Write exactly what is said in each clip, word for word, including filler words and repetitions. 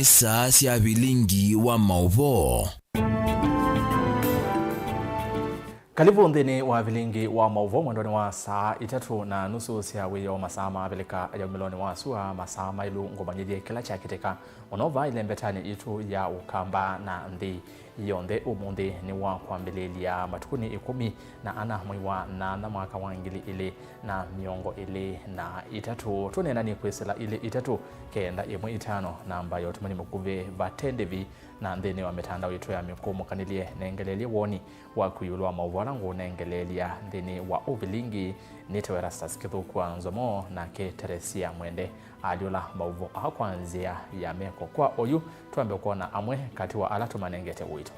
Saa sya vilingi wa maũvoo. Kalĩvu nthĩnĩ wa vilingi wa maũvoo mwendonĩ wa saa itatũ na nusu sya wĩoo, masaa ma Avilika ya umĩlonĩ wa sua, masaa maĩlu ngũmanyĩthye kĩla kyakĩtĩka mũno vaa ĩlembetanĩ yitũ ya Ũkamba na nthĩ yonthe. Ũmũnthĩ nĩ wa kwambĩlĩlya matukũnĩ ĩkũmi na ana mwei wa nana mwaka wa ngili ilĩ na mĩongo ĩlĩ na itatũ. Tũneenanĩ kwĩsĩla ilĩ itatũ kenda ĩmwe itano, namba ya ũtũmani mũkuvĩ vate ndĩvi, na nthĩnĩ wa mĩtandao yitũ ya mĩkũmũkanĩlye. Nengelelye woni waku ĩũlũ wa maũvoo ala ngũũnengeleelya nthĩnĩ wa ũvilingi. Nĩtawa Erastus Kĩthũku wa Nzomo, nake Teresia Mwende alyũla maũvoo aa kwa nzĩa ya meko. Kwa oyu, twambe kwona amwe katĩ wa ala tũmanengete ũito.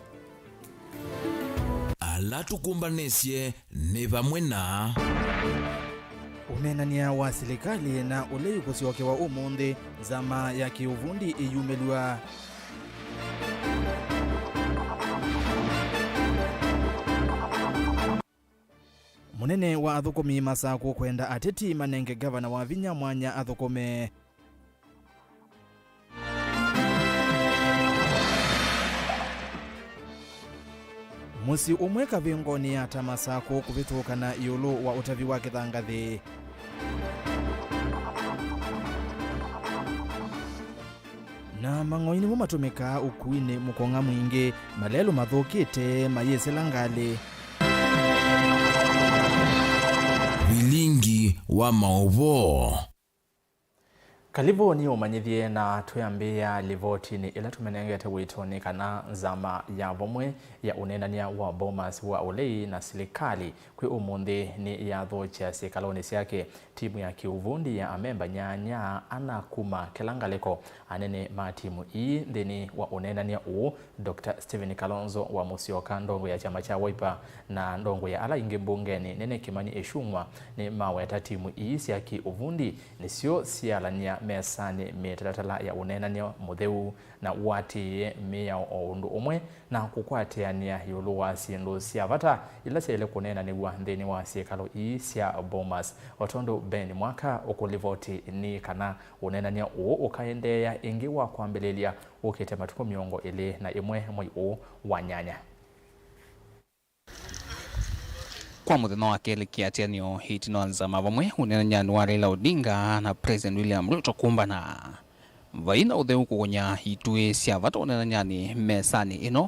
Ala tũkũmbanĩsye nĩ vamwe na. Ũneenany'a wa silikalĩ na ũlei kũsyokewa ũmũnthĩ, nzama ya kĩũvundi ĩyumĩlw'a. Mũnene wa athũkũmi Masakũ kwenda ateti manenge ngavana wa vinya mwanya athũkũme. Mũsyĩ ũmwe kavĩngonĩ ya Tamasakũ kũvĩtũkana ĩũlũ wa ũtavi wa kĩthangathĩ. Na mang'oi nĩmo matũmĩkaa ũkuinĩ mũkong'a mwingĩ, malelũ mathũkĩte mayĩsĩla ngalĩ. Vilingi wa maũvoo. Kalĩvu nĩũmanyĩthye, na twĩambĩĩa livotinĩ ĩla tũmenengete wĩto nĩ kana nzama ya vamwe ya ũneenany'a wa Bomas wa ũlei na silikalĩ kwĩ ũmũnthĩ nĩyathokya syĩkalonĩ syake timu ya kĩũvundi ya amemba nyanya ana kuma kĩla ngalĩko. Anene ma timu ii nthĩnĩ wa ũneenany'a ũũ, Doctor Stephen Kalonzo wa Musyoka, ndongoi ya kyama kya Wiper, na ndongoi ya ala ingĩ mbungenĩ, Nene Kimani Ichung'wa, nĩmaweta timu ii sya kĩ-ũvundi nĩsyo sialany'a mesanĩ mĩtalatala ya ũneenany'a mũtheu na ũatĩĩe mĩao, o ũndũ ũmwe na kũkwatĩanĩa ĩũlũ wa syĩndũ sya vata ila syaĩle kũneenanĩw'a nthĩnĩ wa syĩkalo ii sya Bomas. O tondũ Ben Mwaka ũkũlivoti, nĩ kana ũneenany'a ũũ ũkaendeea ĩngĩ wa kwambĩlĩlya ũkĩte matukũ mĩongo ĩlĩ na ĩmwe mwei ũũ wa nyanya. Kwa mũthenya wa kelĩ kĩatĩanĩo ĩtina wa nzama vamwe ũneenany'anĩ wa Raila Odinga na President William Ruto kũmbana, vai na ũtheu kũkũnya ituĩ sya vata ũneenany'anĩ mesanĩ ĩno.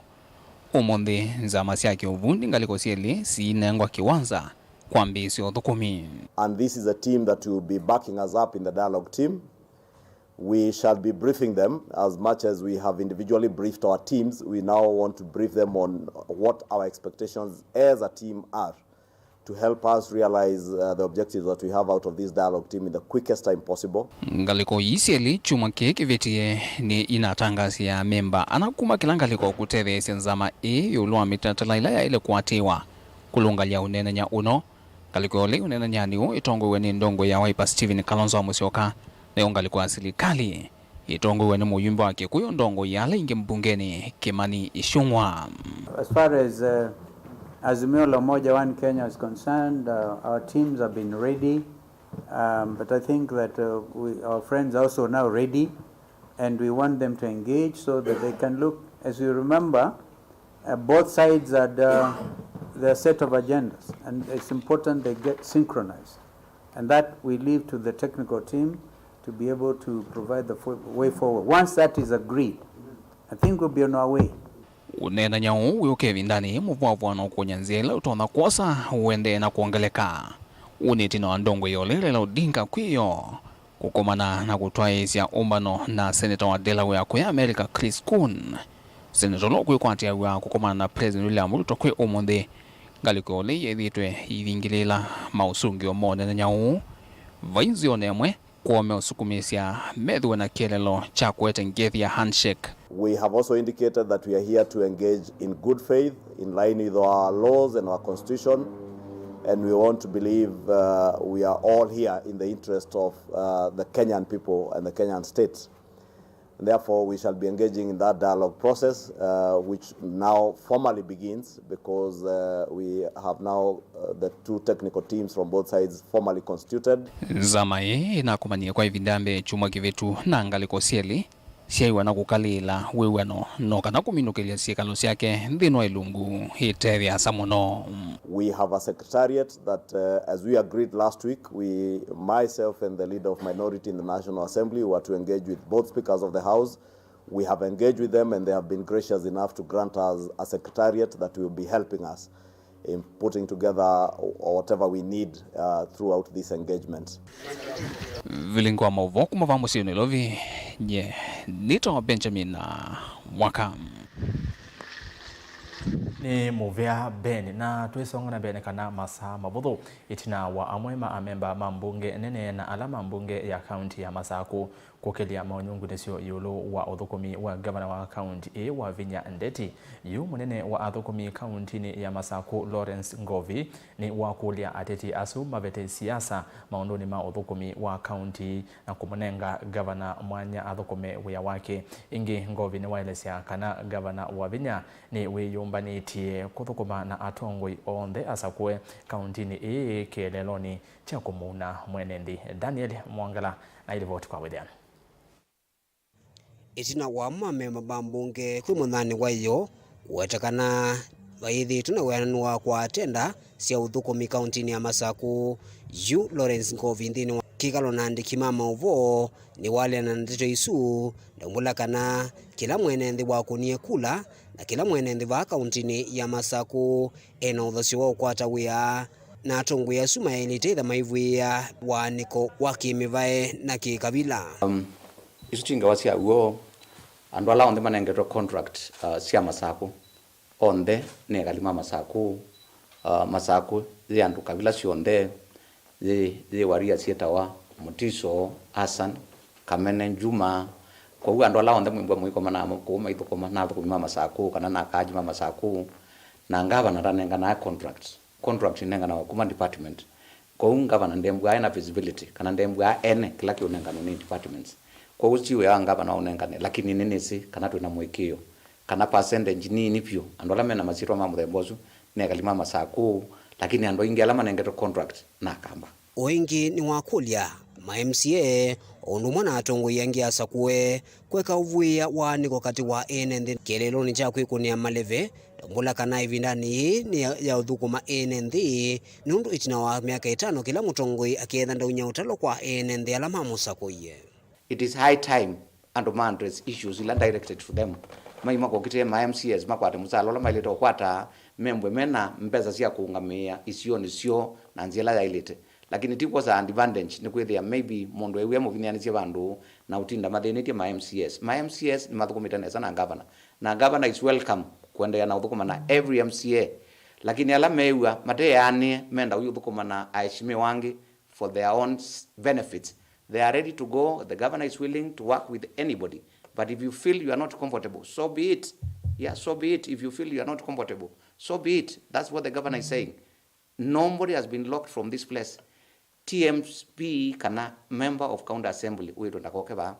Ũmũnthĩ, nzama sya kĩũvundi ngalĩko syelĩ siinengwa kĩwanza kwambĩĩsya ũthũkũmi. And this is a team that will be backing us up in the dialogue team. We shall be briefing them as much as we have individually briefed our teams. We now want to brief them on what our expectations as a team are to help us realize, uh, the objectives that we have out of this dialogue team in the quickest time possible. Ngalĩko ii syelĩ kyumwa kĩĩ kĩvĩtie nĩ inatangaasya memba ana kuma kĩla ngalĩko kũtetheesya nzama ĩĩ ĩũlũ wa mĩtalatala ĩla yaĩle kũatĩĩwa kũlũngalya ũneenany'a ũno. Ngalĩko ya ũlei ũneenany'anĩ ũũ ĩtongoew'e nĩ ndongoi ya Wiper Stephen Kalonzo wa Musyoka, nayo ngalĩko ya silikalĩ ĩtongoew'e nĩ mũyumbe wa Kĩkũyũ, ndongoi ya ala ingĩ mbungenĩ, Kimani Ichung'wa. As far as, uh, Azimio la Umoja One Kenya is concerned, uh, our teams have been ready, um, but I think that, uh, we, our friends are also now ready. And we want them to engage so that they can look, as you remember, uh, both sides had, uh, their set of agendas, and it's important they get synchronized. And that we leave to the technical team to be able to provide the fo-, way forward. Once that is agreed, I think we'll be on our way. Ũneenany'a ũũ wĩũka ĩvindanĩ mũvũavũano ũkũnya nzĩa ĩla ũtonya kwosa ũendee na kwongeleka. Ũũ nĩ ĩtina wa ndongoi ya ũlei Raila Odinga kwĩyoo kũkomana na kũtwaĩĩsya ũmbano na seneta wa Delaware kũya America, Chris Coons. Seneta ũla ũkwĩkwatĩaw'a kũkomana na President William Ruto kwĩ ũmũnthĩ, ngalĩko ya ũlei yĩthĩĩtwe ĩivingĩlĩĩla maũsũngĩo ma ũneenany'a ũũ. Vai nzĩonĩ ĩmwe, kwoo meũsukumĩĩsya methĩwe na kĩeleelo kya kũete ngethi ya handshake. We have also indicated that we are here to engage in good faith, in line with our laws and our constitution, and we want to believe, uh, we are all here in the interest of, uh, the Kenyan people and the Kenyan state. And therefore, we shall be engaging in that dialogue process, uh, which now formally begins because, uh, we have now, uh, the two technical teams from both sides formally constituted. Nzama ĩĩ ĩnakomanie kwa ĩvinda ya mbee kyumwa kĩvĩtu na ngalĩko syelĩ. syaiwa na kũkalĩĩla wĩw'ano no kana kũminũkĩlya syĩkalo syake nthĩnĩ wa ilungu ĩte asa mũno. We have a secretariat that, uh, as we agreed last week, we, myself and the leader of minority in the National Assembly, were to engage with both speakers of the House. We have engaged with them and they have been gracious enough to grant us a secretariat that will be helping us in putting together whatever we need, uh, throughout this engagement. Vilingi wa maũvoo kuma vaa mũsyĩ Nairobi, nye nĩtawa Benjamin, uh, Mwaka. Nĩ mũvea Ben, na twĩsonga na mbee nĩ kana masaa mavũthũ ĩtina wa amwe ma amemba ma mbunge nene na ala ma mbunge ya kaunti ya Masakũ kũkĩlya maũnyungunĩsyo ĩũlũ wa ũthũkũmi wa ngavana wa kaunti ĩĩ Wavinya Ndeti. Yu mũnene wa athũkũmi kauntinĩ ya Masakũ, Lawrence Ngovi, nĩ wakũlya ateti asu mavete siasa maũndũnĩ ma ũthũkũmi wa kaunti na kũmũnenga ngavana mwanya athũkũme wĩa wake. Ĩngĩ, Ngovi nĩwaelesya kana ngavana Wavinya nĩwĩyũmbanĩtye kũthũkũma na atongoi onthe asakũe kauntinĩ ĩĩ kĩeleelonĩ kya kũmũuna mwene nthĩ. Daniel Mwangala na ilivoti kwa wĩthĩa. Ĩtina wa amwe ma amemba ma mbunge kwĩ mũnyanĩ wa ĩyo kũweta kana vayĩthĩĩtwe na wĩananu wa kũaa tenda sya ũthũkũmi kauntinĩ ya Masakũ, yu Lawrence Ngovi nthĩnĩ wa kĩkalo na andĩki ma maũvoo nĩwaleana na ndeto isu na ũmbũla kana kĩla mwene nthĩ wakũnie kula na kĩla mwene nthĩ vaa kauntinĩ ya Masakũ ena ũthasyo wa ũkwata wĩa na atongoi asu mayaĩlĩte ĩtha maivw'ĩĩa waanĩko wa kĩmĩvae na kĩkavila. Um, isu ti ngewa sya w'o. Andũ ala onthe manengetwe contract, uh, sya Masakũ, onthe nĩ ekali ma Masakũ. Uh, Masakũ yĩ andũ kavila syonthe, yĩ, yĩ waria syĩtawa Mutiso, Hassan, Kamene, Juma. Kwoou andũ ala onthe mwĩmbwa mũikomana kũu maithũkũma na athũkũmi ma Masakũ kana na akaaji ma Masakũ, na ngavana ndanenganae contract. Contract inenganawa kuma department. Kwoou ngavana ndembwaa ena visibility kana ndembwaa ene kĩla kĩũnenganwa nĩ departments. Kwoou ti wĩa wa ngavana ũnengane, lakini nĩnĩsĩ kana twĩna mũĩkĩĩo kana percentage nini vyũ andũ ala mena masyĩtwa ma mũthemba ũsu nĩ ekali ma Masakũ, lakini andũ aingĩ ala manengetwe contract na Akamba. O ĩngĩ nĩwakũlya ma M C A o ũndũ ũmwe na atongoi angĩ asakũe kweka ũvw'ĩĩa waanĩko katĩ wa ene nthĩ kĩeleelonĩ kya kwĩkũnĩa maleve, na ũmbũla kana ĩvindanĩ yĩĩ nĩ ya, ya ũthũkũma ene nthĩ, nũndũ ĩtina wa myaka ĩtano kĩla mũtongoi akeetha ndaunya ũtalo kwa ene nthĩ ala mamũsakũie. It is high time andũ ma address issues ila directed to them. Maima kũkitĩe ma M C As makwate mũsaala ũla mailĩte ũkwata, membwe mena mbesa sya kũũngamĩĩa isionĩ syoo na nzĩa ĩla yaĩlĩte. Lakini ti kwosa advantage nĩ kwĩthĩa maybe mũndũ ewie mũvinyĩanĩsye vandũ na ũtinda mathĩnĩtye ma M C As. Ma M C As nĩmathũkũmĩte nesa na ngavana, na ngavana is welcome kũendeea na ũthũkũma na every M C A. Lakini ala meew'a mateanĩe menda ũyũthũkũma na aheshimiwa angĩ for their own s-, benefits, they are ready to go. The governor is willing to work with anybody. But if you feel you are not comfortable, so be it. Yeah, so be it. If you feel you are not comfortable, so be it. That's what the governor is saying. Nobody has been locked from this place. T M P kana member of county assembly wĩtwe ndakoke vaa.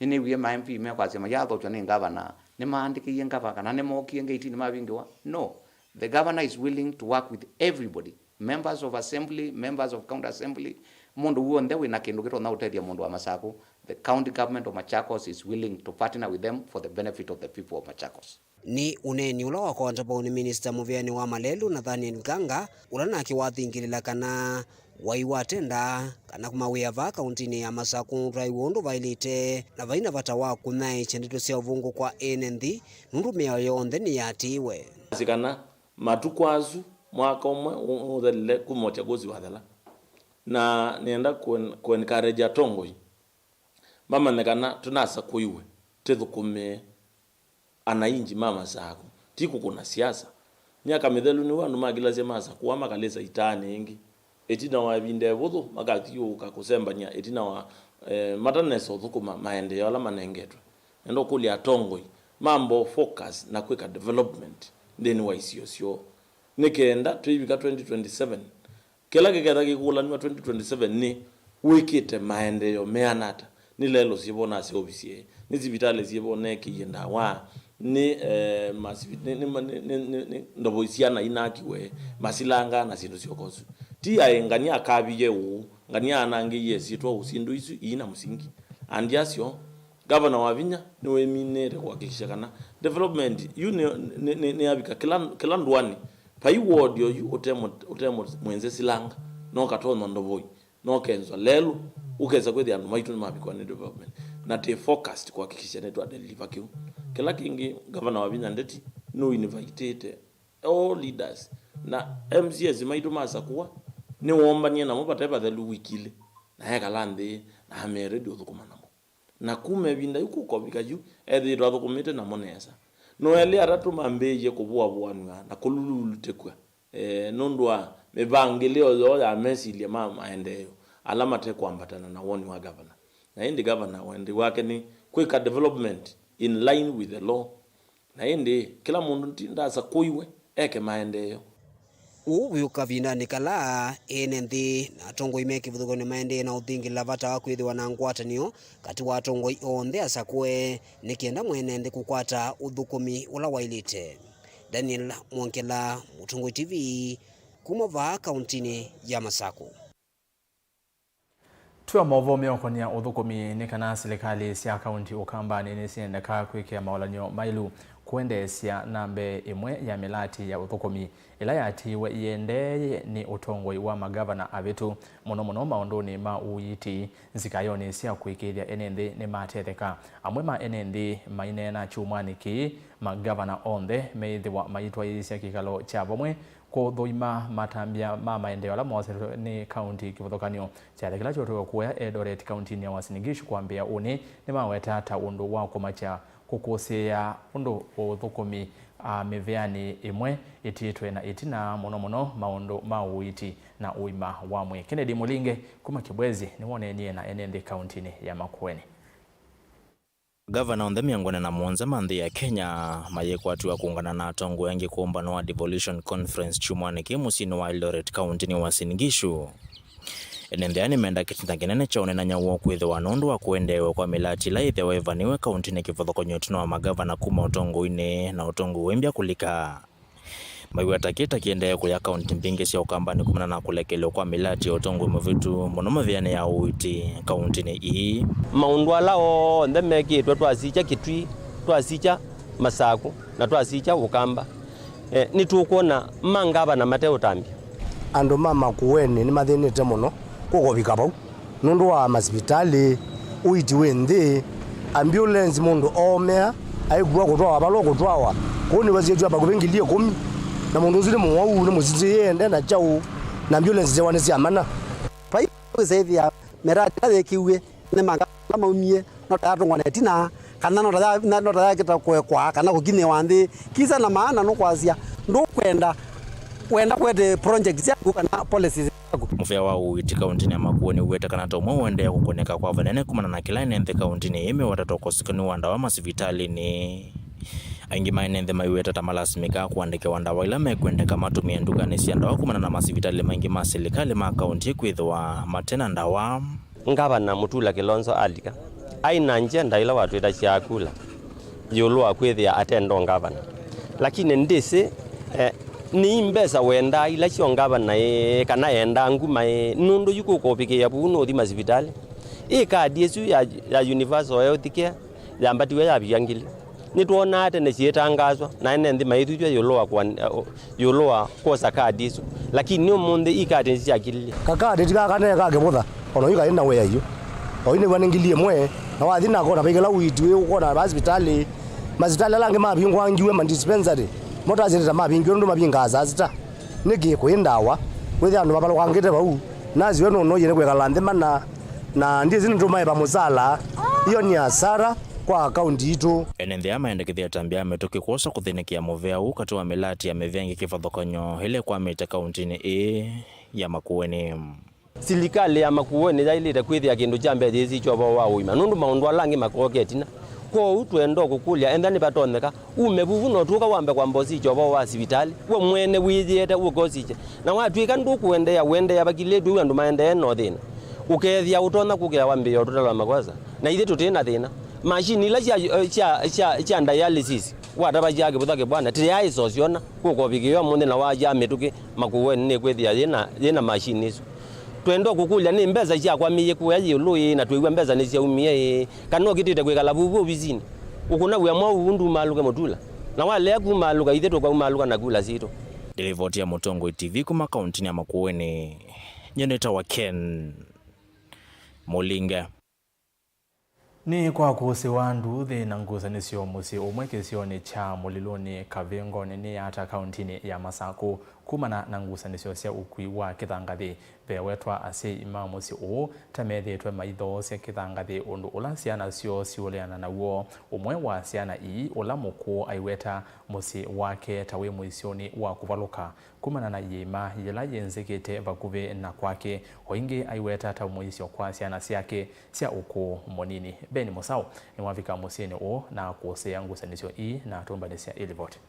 Nĩnĩwie ma M P mekwasya mayathokywa nĩ ngavana, nĩmaandĩkĩie ngavana kana nĩmookie ngeitini mavingĩwa. No, the governor is willing to work with everybody, members of assembly, members of county assembly, mũndũ w'onthe wĩna kĩndũ kĩtonya ũtethya mũndũ wa Masakũ. The county government of Machakos is willing to partner with them for the benefit of the people of Machakos. Nĩ ũneeni ũla wakwata vau nĩ minista mũvĩanĩ wa malelũ Nathaniel Ganga, ũla nake wathingĩlĩla kana wai wa tenda kana mawĩa vaa kauntinĩ ya Masakũ ndwaĩw'a ũndũ vaĩlĩte, na vai na vata wa kũnyaĩĩkya ndeto sya ũvũngũ kwa ene nthĩ, nũndũ mĩao yonthe nĩyatĩĩwe. Asi kana matukũ asu, mwaka ũmwe ũ-, ũthelile kuma ũchaguzi wathela, na nĩenda kũ-, kũ-encourage atongoi mamanye kana tũnasakũiwe tĩthũkũmĩe anainji ma Masakũ, ti kũkũna siasa. Myaka mĩthelu nĩw'o andũ makilasya masakũa makalĩsa itaanĩ ĩngĩ. Ĩtina wa ĩvinda ĩvũthũ, makathyũũka kũsembany'a ĩtina wa, eh, matanesa ũthũkũma maendeeo ala manengetwe. Nenda ũkũlya atongoi mambe focus na kwĩka development nthĩnĩ wa isio syoo, nĩ kenda twĩivika twenty twenty-seven, kĩla kĩketha kĩkũlanw'a twenty twenty-seven nĩ wĩkĩte maendeeo meana ata, nĩ lelũ syĩvo naseũvisye, nĩ sivitalĩ syĩvo neekĩie ndawa, nĩ, eh, masivi-, nĩ, nĩ, nĩ, nĩ, nĩ, nĩ ndovoi syana inakiwe, masilanga na syĩndũ syoka ũsu. Ti aĩ ngania akaviye ũũ, ngania anangĩie syĩtwa ũũ, syĩndũ isu iina mũsingi. Andi asyo, Gavana Wavinya nĩwĩminĩte kũhakikisha kana development yu nĩ, nĩ, nĩ, nĩyavika kĩla, kĩla ndũanĩ. Vai ward oyu ũte mũ-, ũte mũ-, mwenze silanga, no ũkatonywa ndovoi, no ũkenzwa lelũ, ũkesa kwĩthĩa andũ maitũ nĩmavikwa nĩ development. Na twĩ focused kũhakikisha nĩtwa deliver kĩu. Kĩla kĩngĩ, Gavana Wavinya Ndeti nũinvitĩte all leaders na M C As maitũ ma Sakũa, nĩwoombanie namo vate vathelu wiki ilĩ, na ekala nthĩ, na amea ready ũthũkũma namo. Na kuma ĩvinda yu kũkovika yu, ethĩĩtwe athũkũmĩte namo nesa. No elĩ atatũ mambĩĩie kũvũavũanw'a na kũlulutĩkw'a, eh, nũndũ wa mĩvangĩlĩo yoo ya mesilya ma maendeeo ala mate kwambatana na woni wa gavana. Na ĩndĩ gavana wendi wake nĩ kwĩka development in line with the law. Na ĩndĩ kĩla mũndũ ti ndasakũiwe eke maendeeo. Ũu wĩ kavindanĩ kala ene nthĩ na atongoi me kĩvathũkany'o maendee na ũthingĩla vata wa kwĩthĩwa na ngwatanĩo katĩ wa atongoi onthe asakũe nĩ kenda mwene nthĩ kũkwata ũthũkũmi ũla waĩlĩte. Daniel Mwongela, Mũtongoi T V, kuma vaa kauntinĩ ya Masakũ. Twĩ o maũvoo meũkonĩa ũthũkũmi nĩ kana silikalĩ sya kaunti Ũkambanĩ nĩsyendeka kwĩkĩa maũlany'o maĩlu kũendeesya na mbee ĩmwe ya mĩlati ya ũthũkũmi ĩla yatiiwe ĩendee nĩ ũtongoi wa magavana avĩtu, mũno mũno maũndũnĩ ma ũiiti. Nzikayonĩ sya kũĩkĩĩthya ene nthĩ nĩmatetheka. Amwe ma ene nthĩ maineena kyumwanĩ kĩĩ magavana onthe meĩthĩwa maitwaĩĩsya kĩkalo kya vamwe kũthũima matambya ma maendeeo ala moosetwe nĩ kaunti kĩvathũkany'o. Kyathĩ kĩla kyotwĩwe kũya Eldoret kauntinĩ ya Uasin Gishu kwambĩĩa ũnĩ nĩmaweta ta ũndũ wa kũmakya kũkũsĩĩa ũndũ ũthũkũmi, a, mĩvĩanĩ ĩmwe ĩtiĩtwe na ĩtina, mũno mũno maũndũ ma ũiiti na ũima wa mwĩĩ. Kennedy Mũlinge kuma Kĩbwezi nĩwoneenie na ene nthĩ kauntinĩ ya Makueni. Magavana onthe mĩongo ĩna na mũonza ma nthĩ ya Kenya mayĩkwatiwa kũũngana na atongoi angĩ kũũmbano wa Devolution Conference kyumwanĩ kĩĩ mũsyĩnĩ wa Eldoret, kauntinĩ wa Uasin Gishu. Ene nthĩ aa nĩmenda kĩtina kĩnene kya ũnenany'a woo kwĩthĩwa nũndũ wa kũendeew'a kwa mĩlati ĩla yĩthĩawa ĩvanĩwe kauntinĩ kĩvathũkany'o ĩtina wa magavana kuma ũtongoinĩ na ũtongoi wĩmbya kũlika. Maiweta kĩĩ ta kĩendee kũya kaunti mbingĩ sya Ũkambanĩ kumana na kũlekelwa kwa mĩlati ya ũtongoi mũvĩtu, mũno mĩvĩanĩ ya ũiiti kauntinĩ ii. Maũndũ ala onthe mekĩtwe, twasikya Kitui, twasikya Masakũ, na twasikya Ũkamba, eh, nĩtũkwona ma ngavana mateũtambya. Andũ ma Makueni nĩmathĩnĩte mũno kũkovika vau. Nũndũ wa masivitalĩ, ũiiti wĩ nthĩ, ambulance mũndũ oomea aikua kũtwawa vala ũkũtwawa. Kũu nĩwasĩtw'a vakuvĩ ngili ĩkũmi, na mũndũ ũsu nĩ mũwau, nĩ mũsitĩĩe, nde na kyaũ, na ambulance syawa nĩ sya mana. Vai wĩsĩthĩa mĩradi ĩla yĩkiw'e nĩ mangavana ala maumie, no ta yatũngwa na ĩtina, kana no ta ya-, na-, no ta yakĩta kũekwa kana kũkinyĩwa nthĩ. Kisa na maana nũkwasya ndũkwenda, wenda kwete project syaku kana policies. Mũvĩa wa ũiiti kauntinĩ ya Makueni ũwete kana ta ũmwe ũendee kũkũnĩka kwa vanene kumana na kĩla ene nthĩ kauntinĩ ĩĩ mewetetwe ũkosekanu wa ndawa masivitalĩnĩ. Aingĩ ma ene nthĩ maiweta ta malasimĩkaa kũandĩkĩwa ndawa ila mekwendeka matũmĩe ndukanĩ sya ndawa kumana na masivitalĩ maingĩ ma silikalĩ ma kaunti ĩĩ kwĩthĩwa mate na ndawa. Ngavana Mutula Kilonzo alika, aĩ na ngenda ĩla watwĩtasya kula ĩũlũ wa kwĩthĩa ate ndo ngavana. Lakini ndĩsĩ, eh, nĩ mbesa wendaa ila syo ngavana ĩ, kana endaa nguma ĩ, nũndũ yu kũkovikĩĩa vuu nũthi masivitalĩ. Ĩ kadi ĩsu ya, ya Universal Health Care yambatiwe yavika ngili. Nĩtwonaa tene syĩtangaswa, na ene nthĩ maithuthw'a ĩũlũ wa kũan-, ĩũlũ wa kwosa kadi isu, lakini ũmũnthĩ i kadi nĩsyakililye. Kakadi ti kaka ne ka kĩvũtha, ona yu kaĩ na wĩa yu. Oyu nĩw'a nĩ ngili ĩmwe, na wathi na kona vaikĩla ũiiti wĩ ũkona masivitalĩ. Masivitalĩ ala angĩ mavingũangiwe, ma dispensary, mo tasĩte ta mavingiwe nũndũ mavingaa saa sita. Nĩkĩ kũĩ ndawa? Kwĩthĩa andũ mavalũkangĩte vau. Nasi we nũnoie nĩ kwĩkala nthĩ mana, na ndyĩsĩ nĩtũmaĩva mũsala. Iyo nĩ asara kwa akaunti itũ. Ene nthĩ aa maendekethya ĩtambya ya mĩtũkĩ kwosa kũthĩnĩkĩa mũvĩa ũũ katĩ wa mĩlati ya mĩvĩa ĩngĩ kĩvathũkany'o ĩla ĩkwamĩte kauntinĩ ĩĩ ya Makueni. Silikalĩ ya Makueni yaĩlĩte kwĩthĩa kĩndũ kya mbee yĩsikya ũvoo wa ũima, nũndũ maũndũ ala angĩ makooka ĩtina. Kwoou twenda o kũkũlya, enda nĩvatonyeka, ume vuvu na ũtũka wambe kwamba ũsikya ũvoo wa sivitalĩ, we mwene wĩyĩete ũke ũsikye. Na watw'ĩka ndũkũendeea, ũendeea vakilĩtw'e ũu andũ maendee na ũthĩna, ũkeethĩa ũtonya kũkĩa wambĩĩa ũtũtalwa makosa, na ithyĩ tũtĩ na thĩna. Mashini ila sya, sya, sya, sya dialysis watavasya kĩvũtha kĩvwana, tĩyaĩsa ũsyona, kũkovikĩĩa ũmũnthĩ na wasya mĩtũkĩ Makueni nĩkwĩthĩa yĩna, yĩna mashini isu. Twenda kũkũlya nĩ mbesa syakwamĩie kũya ĩũlũ ĩ, na twĩw'a mbesa nĩsyaumie ĩ, kana ũkĩtĩte kwĩkala vuvu ovisinĩ? Ũkũna wĩa mwaũ ũu ndumaalũke mũtula? Na walea kumaalũka, ithyĩ tũkaumaalũka na kula sitũ. Ndĩlivoti ya Mũtongoi T V kuma kauntinĩ ya Makueni, nyie nĩtawa Ken Mũlinge. Nĩ kwa kũsĩwa nduuthĩ na ngusanĩsyo mũsyĩ ũmwe kĩsionĩ kya Mũlilũnĩ Kavĩngonĩ nĩ ata kauntinĩ ya Masakũ. Kumana na ngusanĩsyo sya ũkui wa kĩthangathĩ, vewetwa asyai ma mũsyĩ ũũ ta methĩĩtwe maithoosya kĩthangathĩ ũndũ ũla syana syoo siũleana naw'o. Ũmwe wa syana ii, ũla mũkũũ, aiweta mũsyĩ wake ta wĩ mũisyonĩ wa kũvalũka kumana na iĩma yĩla yĩnzĩkĩte vakuvĩ na kwake. O ĩngĩ aiweta ta mũisyo kwa syana syake sya ũkũũ mũnini. Ben Mũsaũ nĩwavika mũsyĩnĩ ũũ na kũsĩĩa ngusanĩsyo ii na atũmbanĩsya ĩlivoti.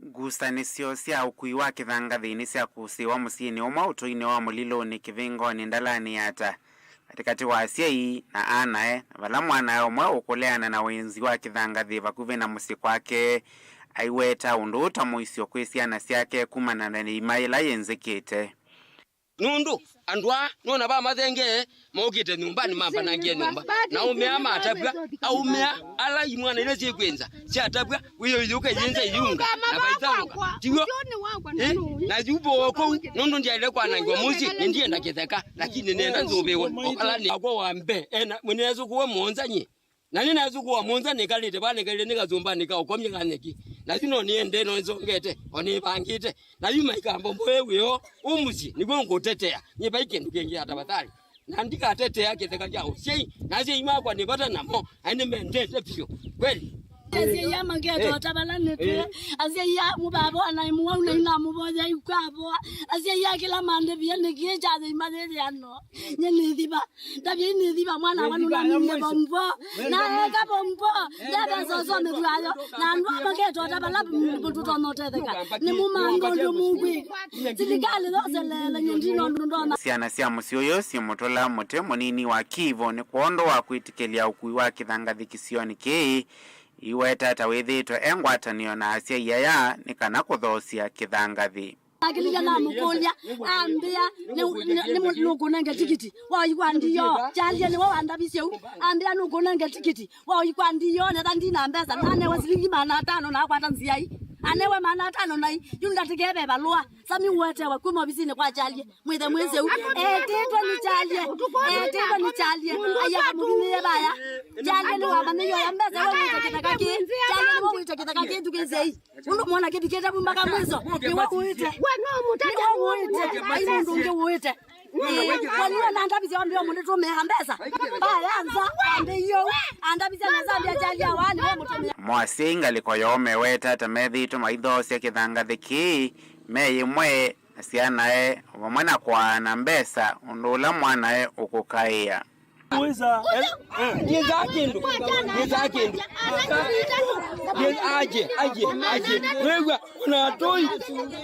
Ngusanĩsyo sya ũkui wa kĩthangathĩ nĩsyakũsĩĩwa mũsyĩnĩ ũmwe ũtũinĩ wa Mũlilũnĩ Kĩvĩngonĩ Ndalanĩ Yata, katĩkatĩ wa asyai na anae, na vala mwanae ũmwe ũkũleana na wenzi wa kĩthangathĩ vakuvĩ na mũsyĩ kwake aiweta ũndũ ũũ ta mũisyo kwĩ syana syake kumana na ĩĩma yĩla yĩnzĩkĩte. Nũndũ andũ aa nona vamathengee mokĩte nyũmbanĩ mambanangie nyũmba, na aũme aa matavw'a, aũme aa ala imwana ila syĩkwĩnza syatavw'a, wĩyũyũka iyĩnza iyunga na vaithaũka, tiw'o? Eh, na yu voo kũu, nũndũ ndyaĩle kwanangĩwa mũsyĩ, nĩndienda kĩtheka, lakini nĩnenda nzũvĩwe. O vala nĩ akwa wa mbee, ena, nĩnasũkũwe mũonza nyie. Na nĩnasũkũwa mũonza nĩkalĩte vaa nĩkalĩte nĩ kasũmbanĩ ka ũkomya ka nyeki. Na yu no nĩendee no nĩsongete, o nĩvangĩte. Na yu maikambomboe wĩoo, ũ mũsyĩ, nĩw'o ngũtetea. Nyie vai kĩndũ kĩngĩ ya tafadhali. Na ndikatetea kĩtheka kya ũsyai, na asyai makwa nĩ vata namo, na nĩmendete vyũ. Kweli. Asyai aa maketota vala nĩtwĩ. Asyai aa mũvavoa na mũwau na inamũvoya ikwavoa. Asyai aa kĩla mandĩvie nĩkĩ kya asyai mayĩthĩano. Nye nĩthiva. Ndavya inĩthiva mwana wa nũnaminie bombo. Na eka bombo. Ndavya soso mĩthwayo. Na andũ aa maketota vala mũtũtona ũtetheka. Nĩ mũmanga ũndũ mũkwĩka. Silikalĩ yoseleele nye ndino ũndũ ndona. Syana sya mũsyĩ ũyũ simũtũla mũtĩ mũnini wa kiivo nĩ kwondũ wa kwĩtĩkĩlya ũkui wa kĩthangathĩ kĩsionĩ kĩĩ. Iweta ta wĩthĩĩtwe e ngwatanĩo na asyai aya nĩ kana kũthoosya kĩthangathĩ. Nakĩlilya namũkũlya, ambĩa, "Nĩ, nĩ, nĩ, nũkũnenge tikiti wa ũikwa ndiyo?" Kyalye nĩwe wandavisye ũu. Ambĩa, "Nũkũnenge tikiti wa ũikwa ndiyo, netha ndina mbesa." Nanewe silingi maana atano na akwata nziai. Anewe maana atano nai, yu ndatĩkeve valũa. Sami ũetewa kuma ovisinĩ kwa Kyalye. Mwĩthe mwĩseu. Etĩtwe nĩ Kyalye. Etĩtwe nĩ Kyalye. Aya kamũthimĩe vaya. Kyalye nĩwamanyĩie oya mbesa we wĩte kĩtheka kĩ. Kyalye nĩwe wĩte kĩtheka kĩ, thukĩĩsyei. Ũndũ mwona kĩvikĩte vu mpaka mwiso. Nĩwe wĩte. We no mũtete. Nĩwe wĩte. Ai mũndũ ũngĩ wĩte. Ĩĩ, kwani we nandavisya wambĩa mũndũ tũmĩa mbesa? Mbaya nza, ambĩie ũu. Andavisya na Zambia Kyalye wa nĩwe mũtũmĩa. Mo asyai ngalĩko yoo meweta ta methĩĩtwe maithoosya kĩthangathĩ kĩĩ me yĩmwe na syanae, o vamwe na kwaana mbesa ũndũ ũla mwanae ũkũkaĩa. Wĩsa, eh, eh, nĩsaa kĩndũ, nĩsaa kĩndũ. Nĩ-, aje, aje, aje. Wĩw'a, ona atũi,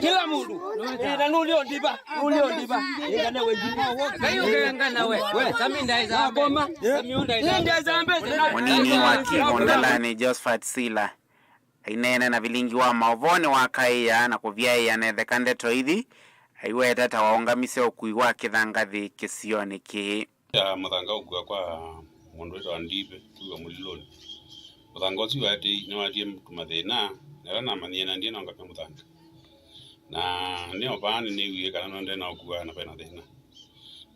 kĩla mũndũ. Eh, na nũlĩ ondiva, nũlĩ ondiva. Ĩngane we ndiva. Ngai ũkengana we. We. Sami ndaĩsa mbesa. Sami ndaĩsa mbesa. Mũnini wa Kivu Ndalanĩ, Josephat Sila, aineena na vilingi wa maũvoo nĩwakaĩaa na kũvyaĩĩa netheka ndeto ithi, aiweta ta waũngamisye ũkui wa kĩthangathĩ kĩsionĩ kĩĩ. Ya mũthanga ũkua kwa mũndũ wĩtawa Ndive, kuiwa Mũlilũnĩ. Mũthanga ũsu waetei, nĩwatie tũmathĩna, na ĩla namanyie na ndiĩ nongamya mũthanga. Na nĩ o vaa nĩnĩwie kana nũendee na ũkua na vena thĩna.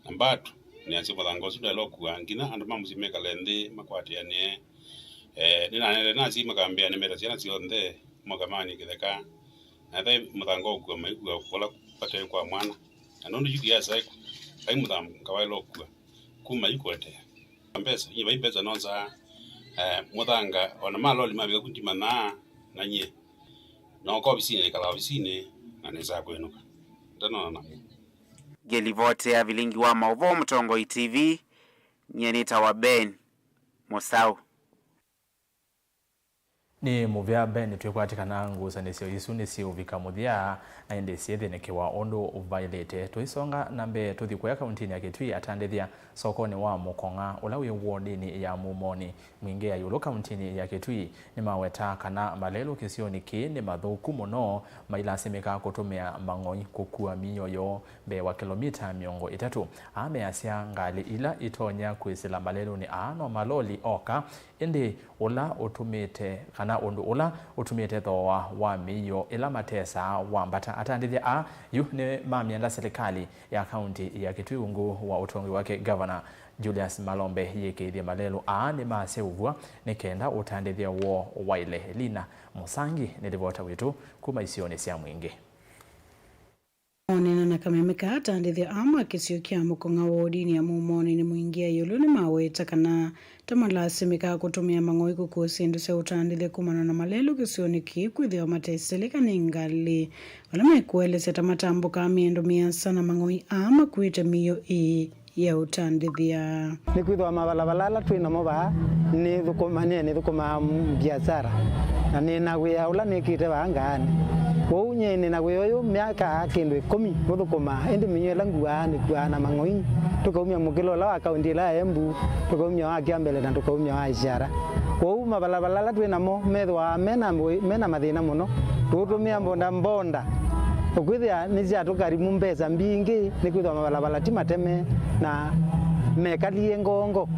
Na mbatu, nĩasya mũthanga ũsu ndwaĩle ũkua, nginya andũ ma mũsyĩ mekale nthĩ, makwatĩanĩe. Eh, nĩnaneele na asyai makambĩa nĩmeta syana syonthe, moka maanie kĩtheka. Na ethai mũthanga ũkua maikua kũla vate kwa mwana. Na nũndũ yu kĩasa vai mũthanga waĩle ũkua. Kuma yu kũetea. Mbesa, nyie vai mbesa nonzaa, eh, mũthanga, ona maloli mavika ku ndimanyaa, na nyie. Nooka ovisinĩ, nĩkalaa ovisinĩ, na nĩsaa kwĩnũka. Ndanona namo. Ngĩlivoti ya vilingi wa maũvoo Mũtongoi T V, nyie nĩtawa Ben Mũsaũ. Nĩ mũvea Ben twĩkwatĩ kana ngusanĩsyo isu nĩsiũvika mũthya, na ĩndĩ syĩthĩnĩkĩwa ũndũ vaĩlĩte. Tũisonga na mbee, tũthi kũya kauntinĩ ya Kitui, atandĩthya sokonĩ wa Mũkong'a ũla wĩ wodinĩ ya Mumoni, Mwingĩ ya ĩũlũ kauntinĩ ya Kitui nĩmaweta kana malelũ kĩsionĩ kĩĩ nĩ mathũku mũno, mailasimĩka kũtũmĩa mang'oi kũkua mĩio yoo mbee wa kĩlomita mĩongo ĩtatũ. Aa measya ngalĩ ila itonya kwĩsĩla malelũnĩ aa no maloli oka, ĩndĩ ũla ũtũmĩte, kana ũndũ ũla ũtũmĩte thooa wa mĩio ĩla matesaa wambata. Atandĩthya aa yu nĩmamyenda silikalĩ ya kaunti ya Kitui ungu wa ũtongi wake Gavana Julius Malombe yĩkĩĩthye malelũ aa nĩmaseũvw'a nĩ kenda ũtandĩthya woo waĩle. Lina Mũsangi nĩ livota witũ kuma isionĩ sya Mwingĩ. Onena na kameme kaa, atandĩthya aa ma kĩsio kya Mũkong'a wodinĩ ya Mumoni nĩ Mwingĩ ya ĩũlũ nĩmaweta kana ta malasimĩkaa kũtũmĩa mang'oi kũkua syĩndũ sya ũtandĩthya kumana na malelũ kĩsionĩ kĩĩ kwĩthĩwa matesĩlĩka nĩ ngalĩ, vala mekũelesya ta matambũkaa mĩendo mĩasa na mang'oi aa makuĩte mĩio ĩĩ ya ũtandĩthya. Nĩkwĩthĩwa mavalava ala twĩ namo vaa nĩthũkũma-, nĩ nĩthũkũmaa mbiasara, na nĩ na wĩa ũla nĩkĩte vaa ngaanĩ. Kwoou nyie nĩ na wĩa ũyũ myaka kĩndũ ĩkũmi ngũthũkũmaa, ĩndĩ mĩio ĩla nguaa nĩkuaa na mang'oi, tũkaumya mũkĩlo ũla wa kaunti ĩla ya Embu, tũkaumya wa Kiambele, na tũkaumya wa Ishara. Kwoou mavalava ala twĩ namo methĩwa me na, me na mathĩna mũno. Tũũtũmĩa mbonda mbonda, ũkwĩthĩa nĩsyatũkarimu mbesa mbingĩ, nĩkwĩthĩwa mavalava ti mateme na mekalie ngongo.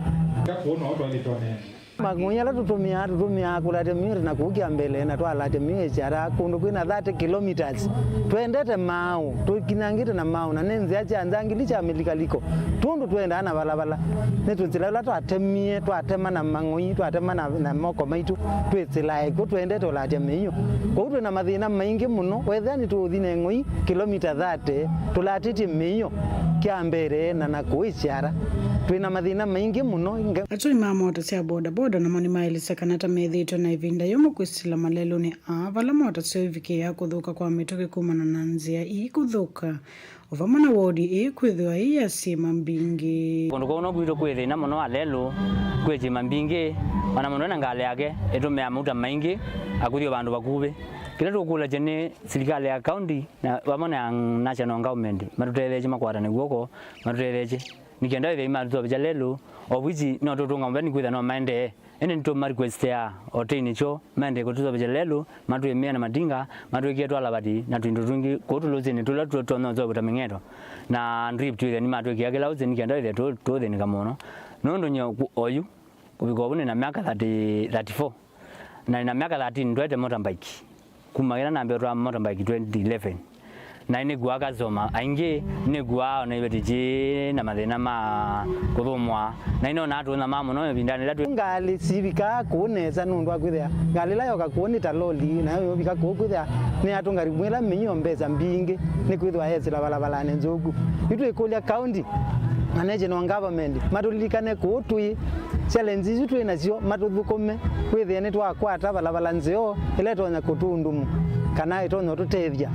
Mang'oi ala tũtũmĩaa, tũtũmĩaa kũlatya mĩio na kũkĩa mbele, na twalatya mĩio ĩsyata kũndũ kwĩ na thirty kilometers. Twendete maaũ, tũkinyangĩte na maaũ, na nĩ nzĩa sya nzangili sya mĩlikaliko. Tũndũ twendaa na valavala, nĩ tũsĩla ĩla twatemie, twatema na mang'oi, twatema na, na moko maitũ, twĩsĩlae kw'o twendete ũlatya mĩio. Kwoou twĩ na mathĩna maingĩ mũno, wethĩa nĩtũũthi na ĩng'oi kilomita thirty, tũlatĩtye mĩio kĩa mbere na na kũĩsyara. Twĩ na mathĩna maingĩ mũno. Nge- Atũi ma mota sya bodaboda namo nĩmaelesya kana ta methĩĩtwe na ĩvinda yũmũ kwĩsĩla malelũnĩ aa, vala mota syoo ivikĩĩaa kũthũka kwa mĩtũkĩ kumana na nzĩa ii kũthũka, o vamwe na wodi ĩĩ kwĩthĩwa ĩ ya syĩma mbingĩ. Kũndũ kũu no kwitũ kwĩ thĩna mũno wa lelũ, kwĩ syĩma mbingĩ, o na mũndũ ena ngalĩ yake ĩtũmĩaa mauta maingĩ akũthi o vandũ vakuvĩ. Kĩla tũkũlasya nĩ silikalĩ ya kaunti na vamwe na national government matũtetheesye, makwatane kw'oko, matũtetheesye nĩ kenda ĩthei matũseũvĩsya lelũ, of which no tũtũnga mũvea nĩkwĩthĩa no maendee. Ĩndĩ nĩtũma requestea oteini kyoo maendee kũtũseũvĩsya lelũ, matwĩmĩe na matinga, matwĩkĩe twalavati na tũindo twingĩ kũu tũlũsĩnĩ tũla tũtonya ũseũvya ta mĩng'eto na drip, twĩthĩa nĩmatwĩkĩa kĩla ũsĩ nĩ kenda ĩthĩa tũ-, tũthĩnĩka mũno. Nũndũ nyie ku-, oyu kũvika ũvu nĩ na myaka thirty, thirty-four, na nĩ na myaka thirteen ndwaĩte motorbike. Kuma ĩla nambĩĩe ũtwaa motorbike twenty eleven, na nĩkuaa customer aingĩ, nĩkuaa ona iveti syĩ na mathĩna ma kũthũmũa, na nĩnonaa tũũnyamaa mũno ĩvindanĩ ĩla twĩ. Ngalĩ sivikaa kũu nesa nũndũ wa kwĩthĩa ngalĩ ĩla yoka kũu nĩ ta loli, nayo yũvika kũu kwĩthĩa nĩyatũnga ĩmwe ĩla mĩio mbesa mbingĩ, nĩkwĩthĩwa yesĩla valavalanĩ nzũku. Yu twĩkũlya county na national government matũlilikane kũu twĩ, challenge isu twĩ nasyo matũthũkũme, wĩthĩe nĩtwakwata valavala nzeo ĩla ĩtonya kũtũndumu kana ĩtonya ũtũtethya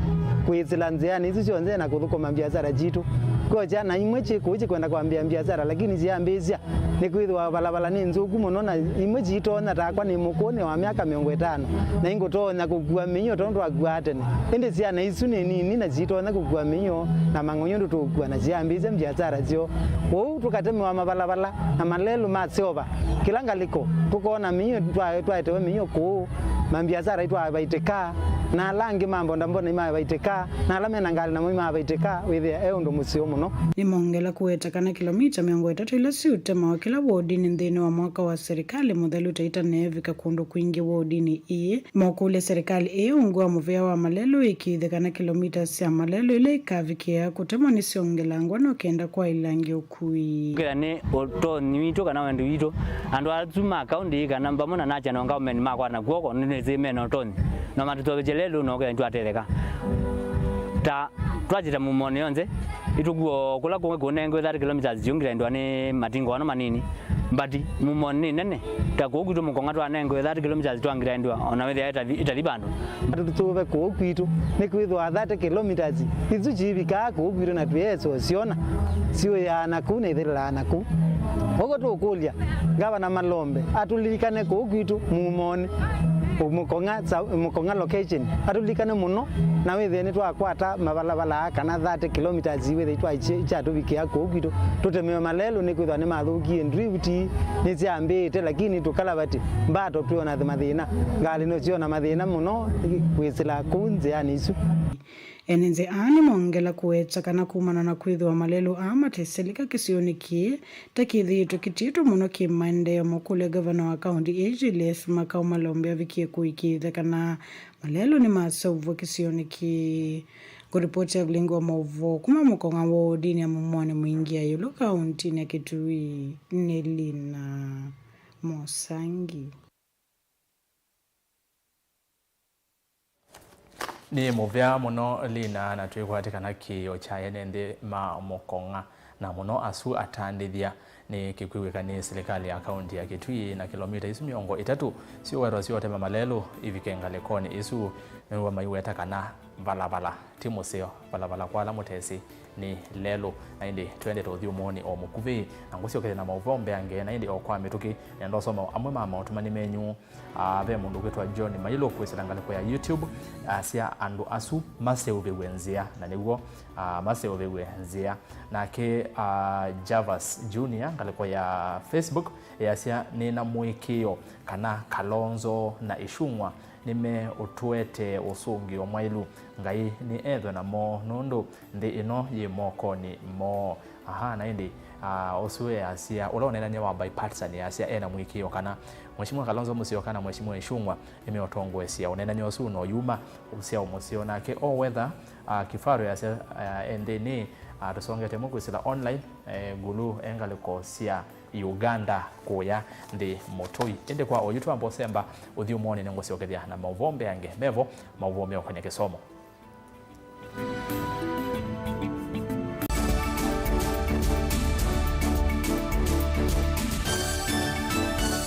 kwĩsĩla nzĩanĩ isu syonthe na kũthũkũma mbiasara sitũ. Kwosya na imwe syĩ kũu sikwenda kwambĩĩa mbiasara, lakini syambĩĩsya nĩkwĩthĩwa valavala nĩ nzũku mũno, na imwe siitonya, takwa nĩ mũkũũ, nĩ wa myaka mĩongo ĩtano, na ingũtonya kũkua mĩio tondũ twakuaa tene. Ĩndĩ syana isu nĩ nini na siitonya kũkua mĩio na mang'oi ũndũ tũũkua, na syambĩĩsya mbiasara syoo. Kwoou tũkatemewa mavalavala na malelũ maseũva kĩla ngalĩko, tũkoona mĩio, twa-, twaetewe mĩio kũũ, mambiasara itwavaitĩka, na ala angĩ ma mbondambonda imavaitĩka, na ala mena ngalĩ namo imavaitĩka, wĩthĩa e ũndũ mũseo mũno. Nĩmongela kũweta kana kĩlomita mĩongo ĩtatũ ila siũtemawa kĩla wodinĩ nthĩnĩ wa mwaka wa serikali mũthelu ta itaneevika kũndũ kwingĩ wodinĩ ĩĩ. Mokũlya serikali ĩĩ ungu wa mũvea wa malelũ ĩkĩĩthye kana kĩlomita sya malelũ ila ikavikĩĩa kũtemwa nĩsyongelangwa no kenda kwaĩlangya ũkui. Kĩla nĩ ũtonyi witũ kana wendi witũ, andũ asu ma kaunti kana vamwe na national government makwatana kw'oko, nĩnĩsĩ mena ũtonyi, no matũseũvĩsye lelũ no kenda nĩtwatetheka. Ta twakita Mumoni yonthe, ĩtũkuo kũla kũngĩ kũnengwe thirty kilometers yũngĩlaĩndwa nĩ matingo ano manini. But Mumoni nĩ nene, ta kũu kwitũ Mũkong'a twanengwe thirty kilometers twangĩlaĩndwa, ona wĩthĩa ĩtathi, ĩtathi vandũ. Tũtũve kũu kwitũ, nĩkwĩthĩwa thirty kilometers isu syivikaa kũu kwitũ na twĩesa ũsyona, siũĩaa na kũu na ithĩlĩlaa na kũu. Ũguo tũkũlya Ngavana Malombe atũlilikane kũu kwitũ Mumoni. Mũkong'a, sa-, Mũkong'a location. Atũlilikane mũno, na wĩthĩe nĩtwakwata mavalavaala aa kana thirty kilometres wĩthĩe itwa-, ikyatũvikĩa kũu kwitũ. Tũtemewe malelũ nĩkwĩthwa nĩmathũkie, drift nĩsyambĩĩte, lakini tũkalavati mbato twĩona mathĩna. Ngalĩ no syona mathĩna mũno kwĩsĩla kũu nzĩanĩ isu. Ene nzĩ aa nĩmongela kũweta kana kumana na kwĩthĩwa malelũ aa matesĩlĩka kĩsionĩ kĩĩ, ta kĩthĩĩtwe kĩtiĩtwe mũno kĩ maendeeo, makũlya ngavana wa kaũnti ĩĩ Julius Makau Malombe avikie kũĩkĩĩthya kana malelũ nĩmaseũvw'a kĩsionĩ kĩĩ. Ngũripoti ya vilingi wa maũvoo kuma Mũkong'a wodinĩ ya Mũmũanĩ Mũingĩa ĩũlũ kaũntinĩ ya Kitui nĩ Lina Mosangi. Nĩ mũvea mũno, Lina, na twĩkwatĩkana kĩĩo kya ene nthĩ ma Mũkong'a, na mũno asu atandĩthya. Nĩ kĩkwĩw'ĩka nĩ silikalĩ ya kaũnti ya Kitui na kĩlomita isu mĩongo ĩtatũ syũwetwa syotema malelũ ivike ngalĩkonĩ isu, nĩw'o maiweta kana valavala ti mũseo, valavala kwa ala mũtesĩ nĩ lelũ. Na ĩndĩ twendete ũthyũmũonĩ o mũkuvĩ, na ngũsyokethya na maũvoo mbeange, na ĩndĩ o kwa mĩtũkĩ nĩenda ũsoma amwe ma maũtũmani menyu. Ah, ve mũndũ ũkwĩtwa John Mailũ kwĩsĩla ngalĩko ya YouTube, asya andũ asu maseũvĩw'e nzĩa, na nĩw'o, ah, maseũvĩw'e nzĩa. Nake, ah, Javas Junior ngalĩko ya Facebook easya, nĩna mũĩkĩĩo kana Kalonzo na Ichung'wa nĩmeũtũetee ũsũngĩo mwaĩlu. Ngai nĩ ethwe namo nũndũ nthĩ ĩno yĩ mokonĩ moo. Aha, na ĩndĩ, ah, ũsu easya, ũla ũneenany'a wa bipartisan easya ena mũĩkĩĩo kana Mheshimiwa Kalonzo Musyoka na Mheshimiwa Ichung'wa nĩmeũtongoesya ũneenany'a ũsu na ũyuma ũsyao mũseo. Nake Owetha, ah, Kifaro easya, ah, e nthĩnĩ, ah, tũsongete mwe kwĩsĩla online, eh, ngulu e ngalĩko sya Uganda kũya nthĩ mũtũi. Ĩndĩ kwa oyu twamba ũsemba ũthyũmũonĩ nĩngũsyokethya na maũvoo mbeange mevo, maũvoo meũkany'a kĩsomo.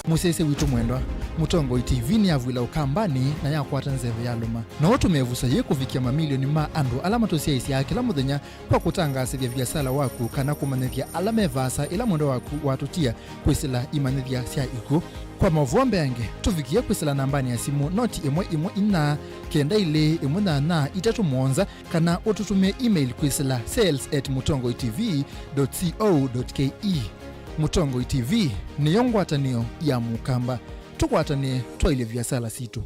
Mũsyaĩĩsya witũ mwendwa, Mũtongoi T V nĩyavw'ĩla Ũkambanĩ na yakwata nzeve yalũma. No ũtũme ĩvuso yĩĩ kũvikĩa mamilioni ma andũ ala matũsyaĩĩsyaa kĩla mũthenya kwa kũtangaasĩthya viasala waku kana kũmanyĩthya ala me vaasa ĩla mwendwa waku watũtia kwĩsĩla imanyĩthya sya ikw'ũ. Kwa maũvoo mbeange, tũvikĩe kwĩsĩla nambanĩ ya simũ noti ĩmwe ĩmwe inya kenda ilĩ ĩmwe nyanya itatũ mũonza, kana ũtũtũmĩe email kwĩsĩla sales at mũtongoi T V dot co dot K E. Mũtongoi T V nĩyo ngwatanĩo ya Mũkamba. Tũkwatanĩe twaĩlye viasala sitũ.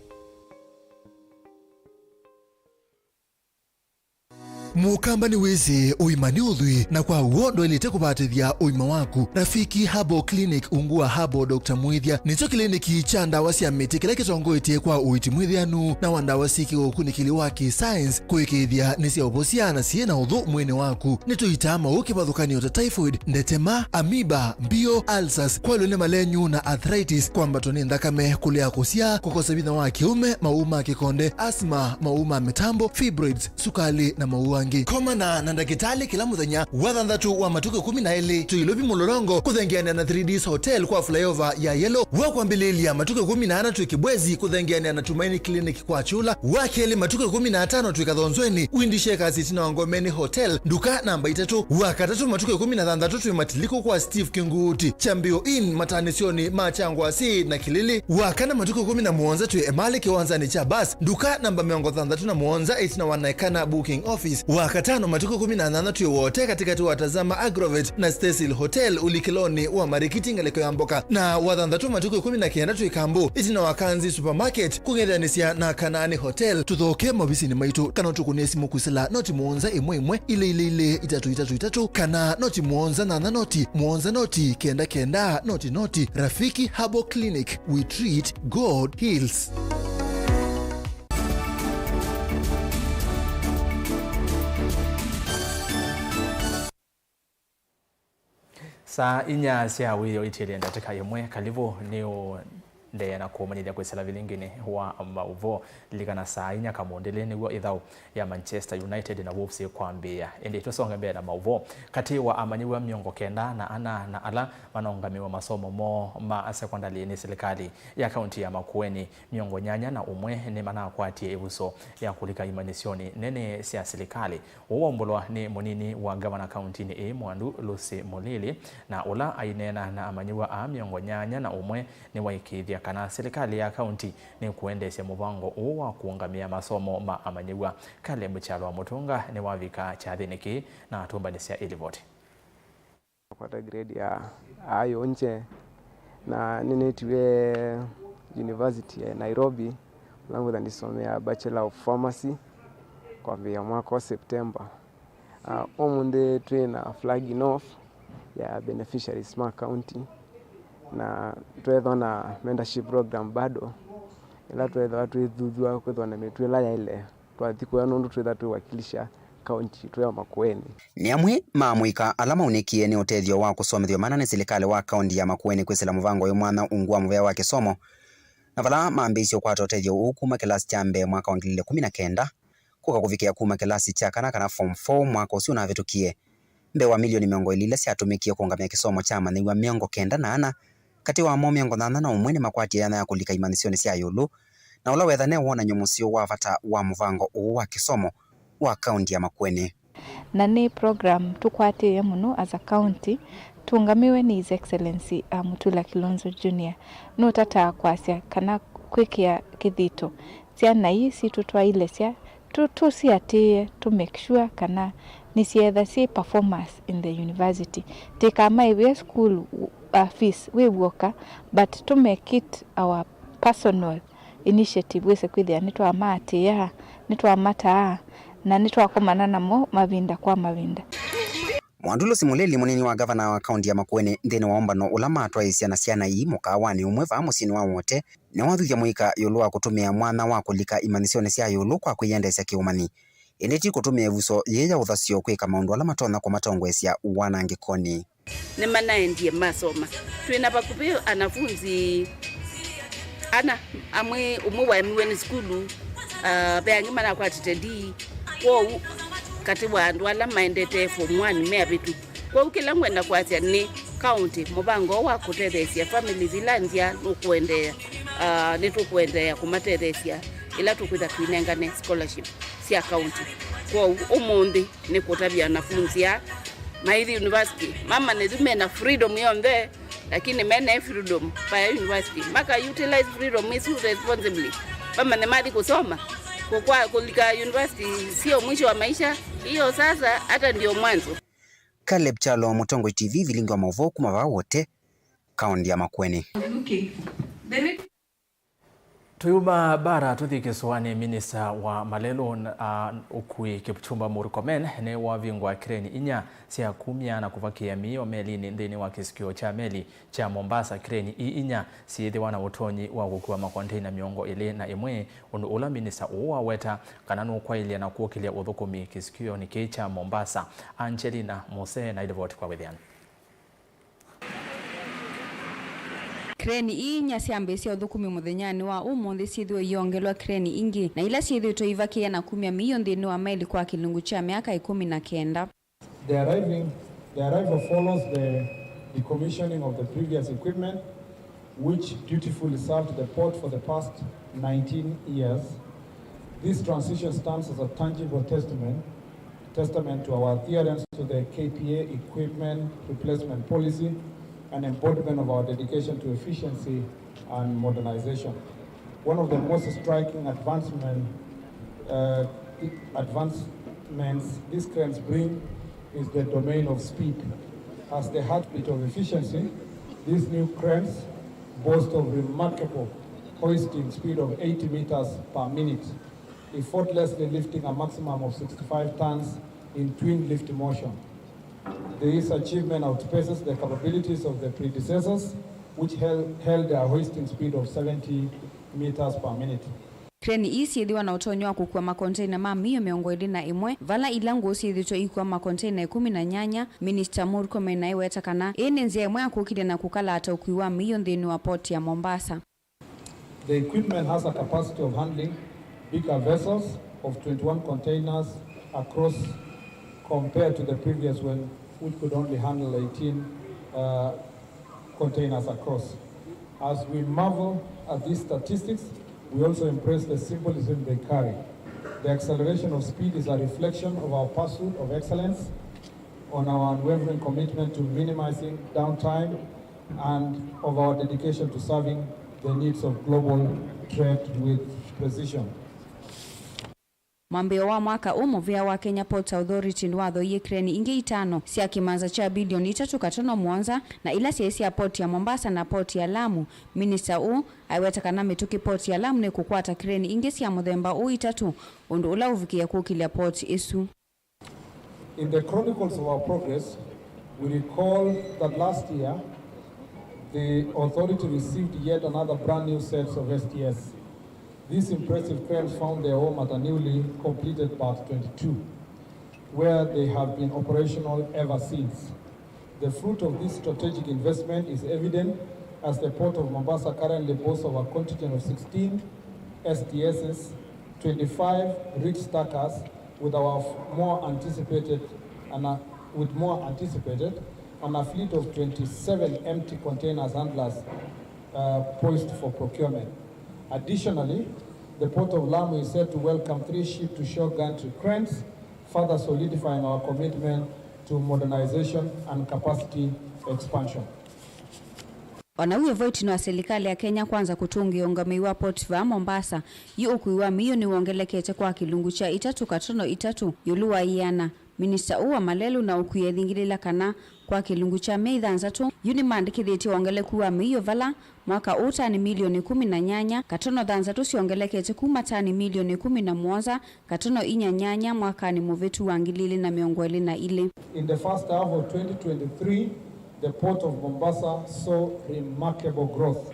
Mũkamba nĩwĩsĩ ũima nĩ ũthwii, na kwa w'o ndwaĩlĩte kũvatĩthya ũima waku. Rafiki Herbal Clinic ungu wa Herbal Doctor Mwĩthya nĩkyo kĩliniki kya ndawa sya mĩtĩ kĩla kĩtongoetye kwa ũiiti mwĩthĩanu na wa ndawa syĩ kĩũkunĩkĩli wa kĩ-science kũĩkĩĩthya nĩsyaũvosya na syĩ na ũthũ mwĩĩnĩ waku. Nĩtũitaa maũũ kĩvathũkany'o ta typhoid, ndetema, amoeba, mbio, ulcers, kwalw'a nĩ malenyu na arthritis, kwambatwa nĩ nthakame, kũlea kũsyaa, kũkosa vinya wa kĩũme, maũũ ma kĩkonde, asthma, maũũ ma mĩtambo, fibroids, sukalĩ na maũũ angĩ. Komana na ndakĩtalĩ kĩla mũthenya, Wathanthatũ wa matukũ ĩkũmi na elĩ twĩ Ilovi Mũlolongo kũthengeanĩa na three Ds Hotel kwa flyover ya Yellow. Wakwambĩlĩĩlya matukũ ĩkũmi na ana twĩ Kibwezi kũthengeanĩa na Tumaini Clinic kwa Kyũla. Wa kelĩ matukũ ĩkũmi na atano twĩ Kathonzweni, Windy Shakers ĩtina wa Ngomeni Hotel, nduka namba itatũ. Wa katatũ matukũ ĩkũmi na thanthatũ twĩ Matiliku kwa Steve Kinguti, Chambio Inn, matanĩsyonĩ ma Kyangwasi na Kilili. Wa kana matukũ ĩkũmi na mũonza twĩ Emali kĩwanzanĩ kya bus, nduka namba mĩongo thanthatũ na mũonza ĩtina wa Naekana Booking Office. Wa katano matukũ ĩkũmi na nyanya twĩ Wote katĩkatĩ wa Tazama Agrovet na Stacyl Hotel ũlikĩlonĩ wa Marikiti ngalĩko ya mboka. Na wa thanthatũ matukũ ĩkũmi na kenda twĩ Kambu ĩtina wa Kanzi Supermarket kũng'ethanĩsya na Kanaani Hotel. Tũthoke maovisinĩ maitũ kana ũtũkũnĩe simũ kwĩsĩla noti mũonza ĩmwe ĩmwe ilĩ ilĩ ilĩ itatũ itatũ itatũ kana noti mũonza nyanya noti mũonza noti kenda kenda noti noti. Rafiki Herbal Clinic, we treat, God heals. Saa inya sya wĩoo itiĩlĩe ndatĩka ĩmwe. Kalivũ nĩũndee na kũmanyĩthya kwĩsĩla vilingini wa maũvoo. Lilikana saa inya kamũndĩlĩ nĩw'o ĩthaũ ya Manchester United na Wolves ĩkwambĩĩa. Ĩndĩ tũsonge mbee na maũvoo. Katĩ wa amanyĩw'a mĩongo kenda na ana na ala manaũngamĩwa masomo moo ma sekondalĩ nĩ silikalĩ ya kaunti ya Makueni, mĩongo nyanya na ũmwe nĩmanakwatie ĩvuso ya kũlika imanyĩsyonĩ nene sya silikalĩ. Ũu waumbũlwa nĩ mũnini wa ngavana kauntinĩ ĩĩ Mwandu Lucy Mulili, na ũla aineena na amanyĩw'a aa mĩongo nyanya na ũmwe nĩwaĩkĩĩthya kana silikalĩ ya kaunti nĩkũendeesya mũvango ũũ wa kũũngamĩa masomo ma amanyĩw'a. Caleb Kyalwa Mũtũnga nĩwavika kyathĩnĩ kĩĩ na atũmbanĩsya ĩlivoti. Nakwata grade ya A yũngye, na nĩnĩtiwe university ya Nairobi, ũla ngwĩtha ndisomea Bachelor of Pharmacy kwambĩĩa mwaka wa September. Ah, ũmũnthĩ twĩ na flagging off ya beneficiaries ma county, na twethwa na mentorship program bado, ĩla twethwa twĩthuthw'a kwĩthwa na mĩtuo ĩla yaĩle twathi kũya, nũndũ twĩtha twĩwakilisha kaunti yitũ ya Makueni. Nĩ amwe ma amũika ala maunĩkie nĩ ũtethyo wa kũsomethw'a mana nĩ silikalĩ wa kaunti ya Makueni kwĩsĩla mũvango ũyũ mwanya ungu wa mũvea wa kĩsomo, na vala mambĩĩisye ũkwata ũtethyo ũũ kuma kĩlasi kya mbee mwaka wa ngili ili na kũmi na kenda, kũka kũvikĩa kuma kĩlasi kya kana, kana form four mwaka ũsu ũnavĩtũkie. Mbee wa milioni mĩongo ĩlĩ ila syatũmĩkie kũũngamya kĩsomo kya amanyĩw'a mĩongo kenda na ana, katĩ wamo mĩongo nyanya na ũmwe nĩmakwatie yanya ya kũlika imanyĩsyonĩ sya ĩũlũ, na ũla wetha ne wonany'o mũseo wa vata wa mũvango ũũ wa kĩsomo wa kaunti ya Makueni. Na nĩ program tũkwatĩĩe mũno as a county, tũũngamĩwe nĩ His Excellency, uh, Mutula Kilonzo Junior. Nũtataa kwasya kana kwĩkĩa kĩthito syana ii sitũ twailesya tũ-, tũsiatĩĩe, tũ make sure kana nĩsyeetha syĩ performers in the university. Tĩkamaĩvĩe school, uh, fees wĩ w'oka, but tũ make it our personal initiative wĩse kwĩthĩa nĩtwamaatĩĩa, nĩtwamataa, na nĩtwakomana namo mavinda kwa mavinda. Mwandulusi Mũlili, mũnini wa ngavana wa kaunti ya Makueni, nthĩnĩ wa ũmbano ũla matwaĩĩsya na syana ii mũkaawanĩ ũmwe vaa mũsyĩnĩ wa Wote, nĩwathuthya mũika ĩũlũ wa kũtũmĩa mwanya wa kũlika imanyĩsyonĩ sya ĩũlũ kwa kwĩyendeesya kĩũmanyi, ĩndĩ ti kũtũmĩa ĩvuso yĩĩ ya ũthasyo kwĩka maũndũ ala matonya kũmatongoesya wanangĩkonĩ. Nĩmanaendie masoma. Twĩ na vakuvĩ anafunzi ana, amwe, ũmwe waemiwe nĩ sukulu, ah, ve angĩ manakwatĩte D. Kwoou katĩ wa andũ ala maendete form one me avĩtu. Kwoou kĩla ngwenda kwasya nĩ county, mũvango wa kũtetheesya families ila nzyaa nũkũendeea, ah, nĩtũkũendeea kũmatetheesya ĩla tũkwĩtha twĩnengane scholarship sya county. Kwoou ũmũnthĩ nĩ kũtavya anafunzi aa maithi university, mamanye yu mena freedom yonthe, lakini mena freedom vaya university, maka utilize freedom ĩsu responsibly. Vamanye mathi kũsoma, kũkwa kũlika university sio mwisho wa maisha, hiyo sasa hata ndio mwanzo. Caleb Kyalo, Mũtongoi T V, vilingi wa maũvoo kuma vaa Wote, kaunti ya Makueni. Tũyuma mbara tũthi kĩsũanĩ, minista wa malelũ, a, ũkui Kipchumba Murkomen nĩwavingũa kreni inya sya kumya na kũvakĩĩa mĩio melinĩ nthĩnĩ wa kĩsikĩo kya meli kya Mombasa. Kreni ii inya syĩthĩwa na ũtonyi wa kũkua makonteina mĩongo ĩlĩ na ĩmwe, ũndũ ũla minista ũũ waweta kana nũkwaĩlya na kũkĩlya ũthũkũmi kĩsikĩonĩ kĩĩ kya Mombasa. Angelina Mose na ilivoti kwa wĩthĩano. Kreni ii inya syambĩĩsya ũthũkũmi mũthenyanĩ wa ũmũnthĩ syĩthĩwe iongelwa kreni ingĩ, na ila syĩthĩĩtwe ivakĩĩa na kumya mĩio nthĩnĩ wa meli kwa kĩlungu kya myaka ĩkũmi na kenda. The arriving, the arrival follows the decommissioning of the previous equipment, which dutifully served the port for the past nineteen years. This transition stands as a tangible testament testament to our adherence to the K P A equipment replacement policy, an embodiment of our dedication to efficiency and modernization. One of the most striking advancement, uh, advancements these cranes bring is the domain of speed. As the heartbeat of efficiency, these new cranes boast of remarkable hoisting speed of eighty meters per minute, effortlessly lifting a maximum of sixty-five tons in twin lift motion. This achievement outpaces the capabilities of the predecessors, which hel-, held a hoisting speed of seventy meters per minute. Kreni ii syĩthĩwa na ũtonyi wa kũkua makonteina ma mĩio mĩongo ĩlĩ na ĩmwe, vala ila ngũũ syĩthĩtwe ikua makonteina ĩkũmi na nyanya. Minista Murkomen aiweta kana ĩĩ nĩ nzĩa ĩmwe ya kũkĩlya na kũkalata ũkui wa mĩio nthĩnĩ wa port ya Mombasa. The equipment has a capacity of handling bigger vessels of twenty-one containers across compared to the previous one, which could only handle eighteen, uh, containers across. As we marvel at these statistics, we also embrace the symbolism they carry. The acceleration of speed is a reflection of our pursuit of excellence, on our unwavering commitment to minimizing downtime, and of our dedication to serving the needs of global trade with precision. Mwambĩĩo wa mwaka ũũ, mũvĩa wa Kenya Ports Authority nĩwathoie kreni ingĩ itano sya kĩmanza kya bilioni itatũ katono mũonza, na ila syaĩ sya port ya Mombasa na port ya Lamu. Minista ũũ aiweta kana mĩtũkĩ port ya Lamu nĩkũkwata kreni ingĩ sya mũthemba ũũ itatũ, ũndũ ũla ũvikĩe kũkĩlya port ĩsu. In the chronicles of our progress, we recall that last year, the authority received yet another brand new set of S T S. These impressive cranes found their home at a newly completed Berth twenty-two, where they have been operational ever since. The fruit of this strategic investment is evident as the Port of Mombasa currently boasts of a contingent of sixteen S T Ss, twenty-five reach stackers, with our f- more anticipated and a, with more anticipated and a fleet of twenty-seven empty containers handlers uh, poised for procurement. Additionally, the Port of Lamu is set to welcome three ship-to-shore gantry cranes, further solidifying our commitment to modernization and capacity expansion. O na wĩ vo, ĩtina wa silikalĩ ya Kenya Kwanza kũtũngĩĩa ũngamĩi wa port vaa Mombasa, yu ũkui wa mĩio nĩwongelekete kwa kĩlungu kya itatũ katono itatũ ĩũlũ wa ĩana. Minista ũũ wa malelũ na ũkui ethingĩlĩĩla kana kwa kĩlungu kya myei thanthatũ, yu nĩmaandĩkĩthĩtye wongeleku wa mĩio vala mwaka ũũ tani milioni ĩkũmi na nyanya katono thanthatũ syongelekete kuma tani milioni ĩkũmi na mũonza katono inya nyanya mwakanĩ mũvĩtu wa ngili ilĩ na mĩongo ĩlĩ na ilĩ. In the first half of twenty twenty-three, the Port of Mombasa saw remarkable growth.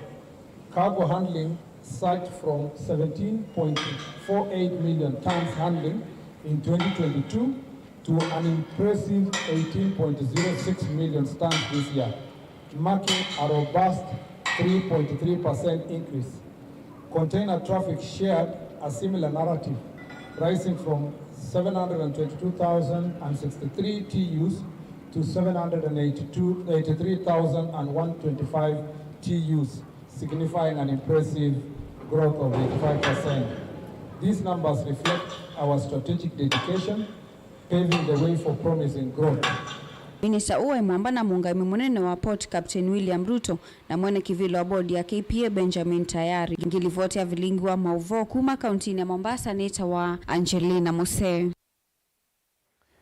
Cargo handling surged from seventeen point four eight million tons handling in twenty twenty-two to an impressive eighteen point zero six million tons this year, marking a robust three point three percent increase. Container traffic shared a similar narrative, rising from seven hundred and twenty-two thousand and sixty-three T Us to seven hundred and eighty-two, eighty-three thousand and one twenty-five T Us, signifying an impressive growth of eighty-five percent. These numbers reflect our strategic dedication, paving the way for promising growth. Minista ũũ waĩ mwamba na mũngaĩmi mũnene wa port Captain William Ruto na mwene kĩvĩla wa board ya K P A Benjamin Tayari. Ngilivoti ya vilingi wa maũvoo kuma kauntinĩ ya Mombasa nĩtawa Angelina Musee.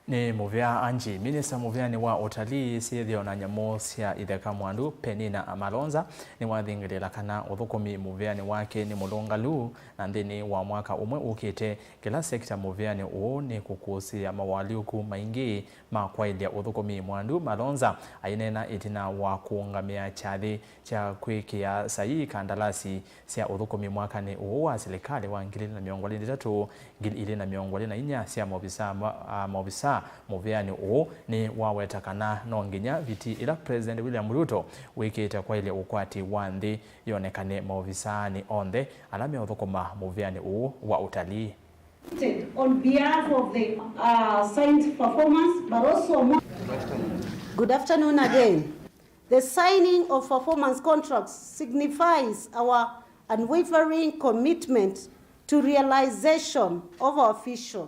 Nĩ mũvea Angie. Minista mũveanĩ wa ũtalii, syĩthĩo na nyamũ sya itheka mwandu, Penina Malonza, nĩwathingĩlĩĩla kana ũthũkũmi mũveanĩ wake nĩ mũlũngalu, na nthĩnĩ wa mwaka ũmwe ũkĩte, kĩla sekita mũveanĩ ũũ nĩkũkũsĩĩa mawalyũku maingĩ ma kwaĩlya ũthũkũmi mwandu. Malonza aineena ĩtina wa kũũngamĩa kyathĩ kya kwĩkĩa saii kandalasi sya ũthũkũmi mwakanĩ ũũ wa silikalĩ wa ngili ilĩ na mĩongo ĩlĩ na itatũ, ngili ilĩ na mĩongo ĩlĩ na inya sya maovisaa ma, a, maovisaa mũveanĩ ũũ, nĩwaweta kana no nginya viti ĩla President William Ruto wĩkĩte kwaĩlya ũkwati wa nthĩ yonekane maovisaanĩ onthe ala meũthũkũma mũveanĩ ũũ wa ũtalii. On behalf of the, uh, signed performance, but also more. Good afternoon again. The signing of performance contracts signifies our unwavering commitment to realization of our vision.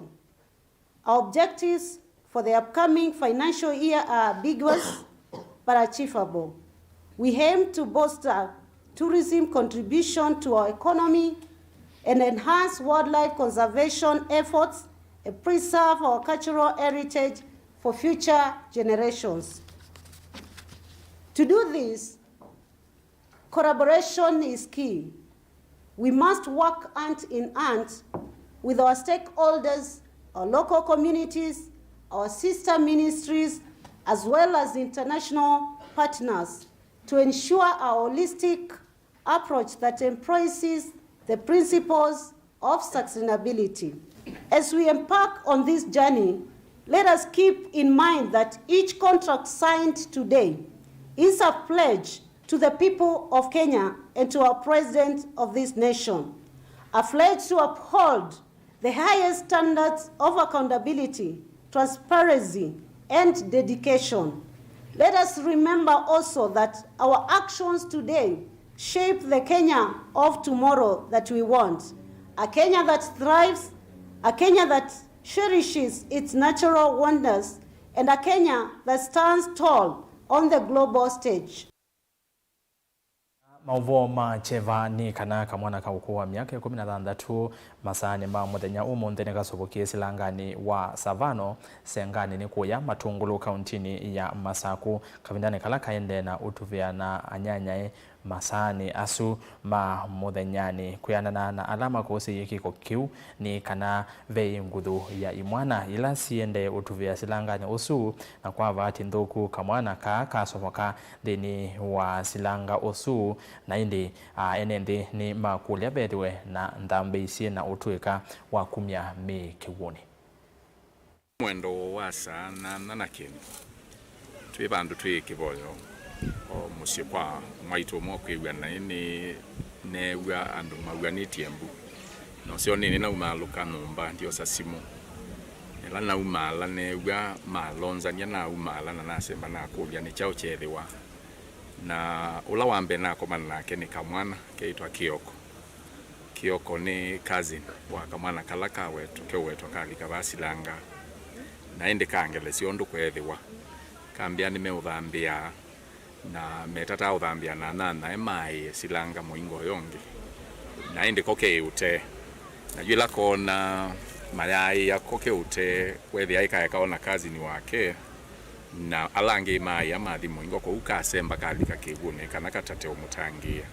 Our objectives for the upcoming financial year are ambiguous but achievable. We aim to bolster tourism contribution to our economy and enhance wildlife conservation efforts and preserve our cultural heritage for future generations. To do this, collaboration is key. We must work hand in hand with our stakeholders, our local communities, our sister ministries, as well as international partners to ensure a holistic approach that embraces the principles of sustainability. As we embark on this journey, let us keep in mind that each contract signed today is a pledge to the people of Kenya and to our President of this nation, a pledge to uphold the highest standards of accountability, transparency, and dedication. Let us remember also that our actions today shape the Kenya of tomorrow that we want, a Kenya that thrives, a Kenya that cherishes its natural wonders, and a Kenya that stands tall on the global stage. Maũvoo ma kyeva nĩ kana kamwana ka ũkũũ wa myaka ĩkũmi na thanthatũ masaanĩ ma mũthenya ũmũnthĩ nĩkasũvũkie silanganĩ wa Savano, Sengani nĩ kũya Matũngũlũ, kauntinĩ ya Masaku, kavindanĩ kala kaendee na ũtuvĩa na anyanyae masaanĩ asu ma mũthenyanĩ. Kwĩanana na ala makũsĩie kĩko kĩu, nĩ kana ve nguthu ya imwana ila siendee ũtuvĩa silanganĩ ũsu, na kwa vaati nthũku, kamwana kaa kasomoka nthĩnĩ wa silanga ũsu, na ĩndĩ, a, ene nthĩ nĩmakũlya vethĩwe na nthambĩ syĩ na ũtũĩka wa kumya mĩĩ kĩw'ũnĩ. Mwendo wa saa nana na kĩndũ, twĩ vandũ twĩ kĩvoyo, o mũsyĩ kwa mwaitũ ũmwe ũkwĩw'a naĩ nĩ neew'a andũ maw'anĩtye mbu, na ũseo nĩ nĩnaumaalũka nyũmba ndyosa simũ. Ĩla naumaala neew'a malonzany'a, naumaala na nasemba nakũlya nĩ kyaũ kyeethĩwa. Na ũla wa mbee nakomana nake nĩ kamwana keĩtwa Kĩoko. Kĩoko nĩ cousin wa kamwana kala kawetwa, keũwetwa kalika vaa silanga. Na ĩndĩ kangelesya ũndũ kweethĩwa. Kambĩa nĩmeũthambĩa, na metataa ũthambĩa na anyanyae maaĩe silanga mũingo ũyũ ũngĩ. Na ĩndĩ ko keĩ ũtee. Na yu ĩla koona mayaaĩa ko ke ũtee, weethĩa ĩkaeka ona cousin wake, na ala angĩ maaĩa mathi mũingo, kwoou kasemba kalika kĩw'ũnĩ kana katate ũmũtangĩĩa.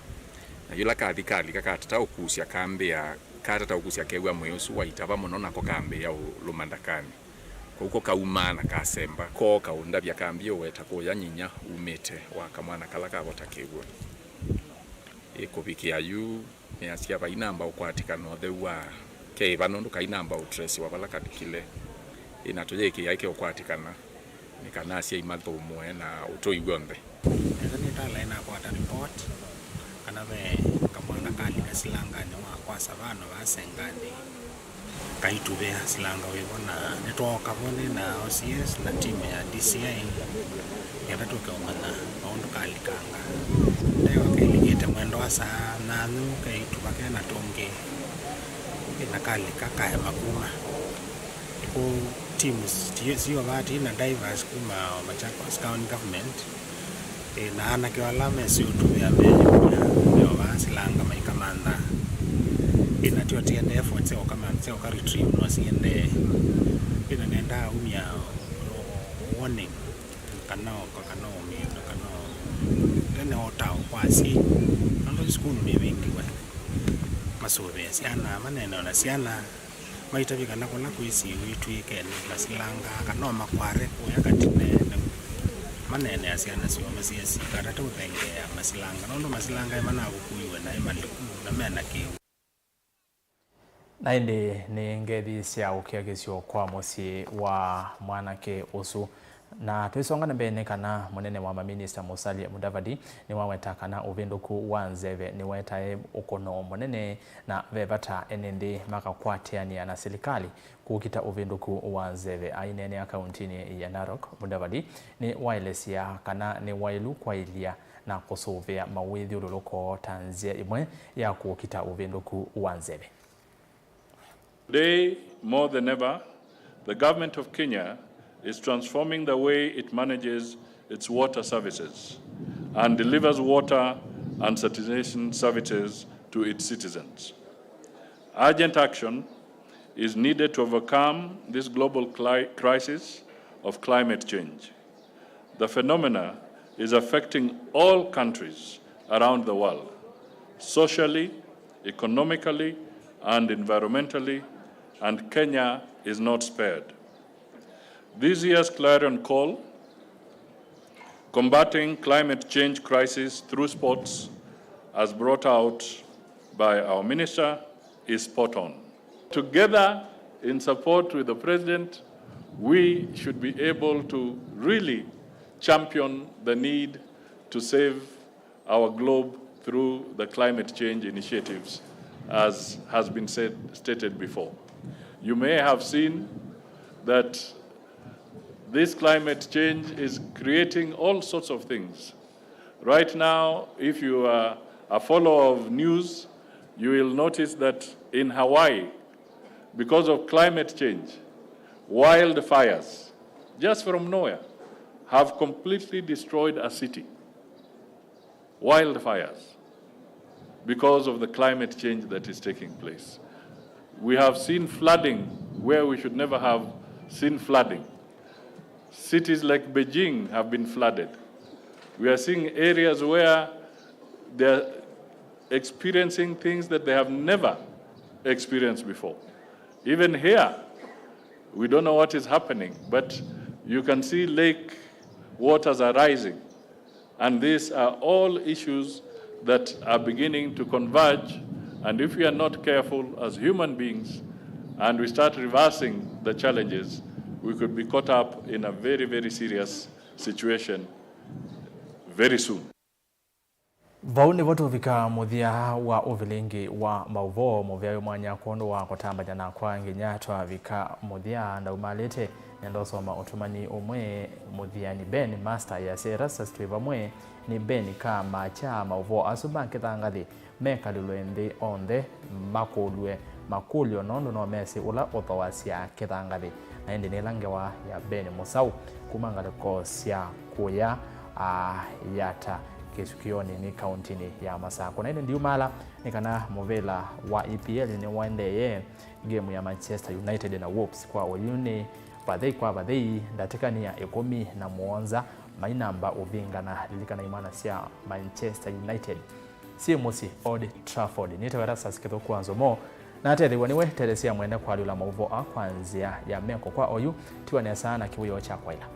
Na yĩla kathi kalika katata ũkusya, kambĩa, katata ũkusya kew'a mwĩĩ ũsu waitava mũno, nako kambĩĩa ũlũma ndakanĩ. Kwoou ko kaumaa na kasemba kooka ũndavya, kambĩa ũweta kũya nyinya umĩte wa kamwana kala kavota kĩw'ũnĩ. Ĩkũvikĩa yu, nĩasya vai namba ũkwatĩkana ũtheu wa keiva, nũndũ kai namba ũtresiwa vala kalikile. Ĩna tũyĩkĩĩa ĩke ũkwatĩkana, nĩ kana asyai mathũmũe na ũtũi w'onthe. Nesa nĩtala ĩnakwata report kana ve kamwana kalika silanganĩ wa kwa Savano vaa Sengani. Kaituvĩa silanga wĩvo, na nĩtwooka vo nĩ na O C S na timu ya D C I, kenda tũke ũmanya maũndũ kalikanga. Ndaĩwa kailikĩte mwendo wa saa nyathũ, keituva kena tũngĩ, na kalika kaema kuma. Kũ timu sio vati na divers kuma Machakos County Government, Ĩ, na anake ala mesĩ ũtũvĩa meyũkĩa, meovaa silanga maikamantha. Ĩ, na tyo tiendee efforts sya ũkamantha, sya ũka retrieve no siendee. Ĩ, na nendaa umya warning, kana oka, kana ũmĩndũ, kana tene ũtao kwa asyai. Nũndũ sukulu nĩvingĩwe. Masũvĩe syana, maneeneo na syana. Maitavye kana kũla kwĩ siw'ũ itw'ĩke nĩ masilanga, kana o makware kũya katinene. Maneenea syana syoo masyĩsĩ katate ũthengeea masilanga, nũndũ masilanga nĩmanavũkũiwe na nĩ maliku na me na kĩw'ũ. Na ĩndĩ nĩ ngethi sya ũkiakĩsyo kwa mũsyĩ wa mwanake ũsu. Na twĩsonga na mbee nĩ kana mũnene wa maminista Musalia Mudavadi nĩwaweta kana ũvĩndũku wa nzeve nĩwetae ũkũno mũnene na ve vata ene nthĩ makakwatĩanĩa na silikalĩ kũkita ũvĩndũku wa nzeve. Aineenea kauntinĩ ya Narok, Mudavadi nĩwaelesya kana nĩ waĩlu kwaĩlya na kũsũvĩa mawĩthyũlũlũko ta nzĩa ĩmwe ya kũkita ũvĩndũku wa nzeve. Today, more than ever, the government of Kenya is transforming the way it manages its water services and delivers water and sanitation services to its citizens. Urgent action is needed to overcome this global cli-, crisis of climate change. The phenomena is affecting all countries around the world, socially, economically, and environmentally, and Kenya is not spared. This year's clarion call, Combating Climate Change Crisis Through Sports, as brought out by our minister, is spot on. Together, in support with the President, we should be able to really champion the need to save our globe through the climate change initiatives, as has been said, stated before. You may have seen that this climate change is creating all sorts of things. Right now, if you are a follower of news, you will notice that in Hawaii, because of climate change, wildfires, just from nowhere, have completely destroyed a city. Wildfires. because of the climate change that is taking place. We have seen flooding where we should never have seen flooding. Cities like Beijing have been flooded. We are seeing areas where they're experiencing things that they have never experienced before. Even here, we don't know what is happening, but you can see lake waters are rising. And these are all issues that are beginning to converge. And if we are not careful as human beings and we start reversing the challenges, we could be caught up in a very, very serious situation very soon. Vau nĩvo tũvika mũthya wa ũvilingi wa maũvoo. Mũvea wĩ mwanya kwondũ wa kũtambany'a nakwa nginya twavika mũthya. Ndaumalĩte, nenda ũsoma ũtũmani ũmwe mũthya. Nĩ Ben Master yasya, Erastus twĩ vamwe. Nĩ Ben Kamakya. Maũvoo asu ma kĩthangathĩ mekalĩlwe nthĩ onthe, makũlw'e makũlyo, nũndũ no mesĩ ũla ũthoasya kĩthangathĩ. Na ĩndĩ nĩ ĩla ngewa ya Ben Mũsaũ kuma ngalĩko sya kũya, a, Yata kĩsukĩonĩ nĩ kauntinĩ ya Masakũ. Na ĩndĩ ndiumaala nĩ kana mũvĩla wa E P L nĩwaendee, game ya Manchester United na Wolves kwa oyu nĩ vathei kwa vathei, ndatĩka nĩ ya ĩkũmi na mũonza mainamba ũvingana. Lilikana imwana sya Manchester United syĩ mũsyĩ Old Trafford. Nĩtawa Erastus Kĩthũku wa Nzomo, na atetheew'a nĩwe Teresia Mwene kwalyũla maũvoo aa kwa nzĩa ya meko kwa oyu. Tiwa nesa na kĩwĩoo kya kwaĩla.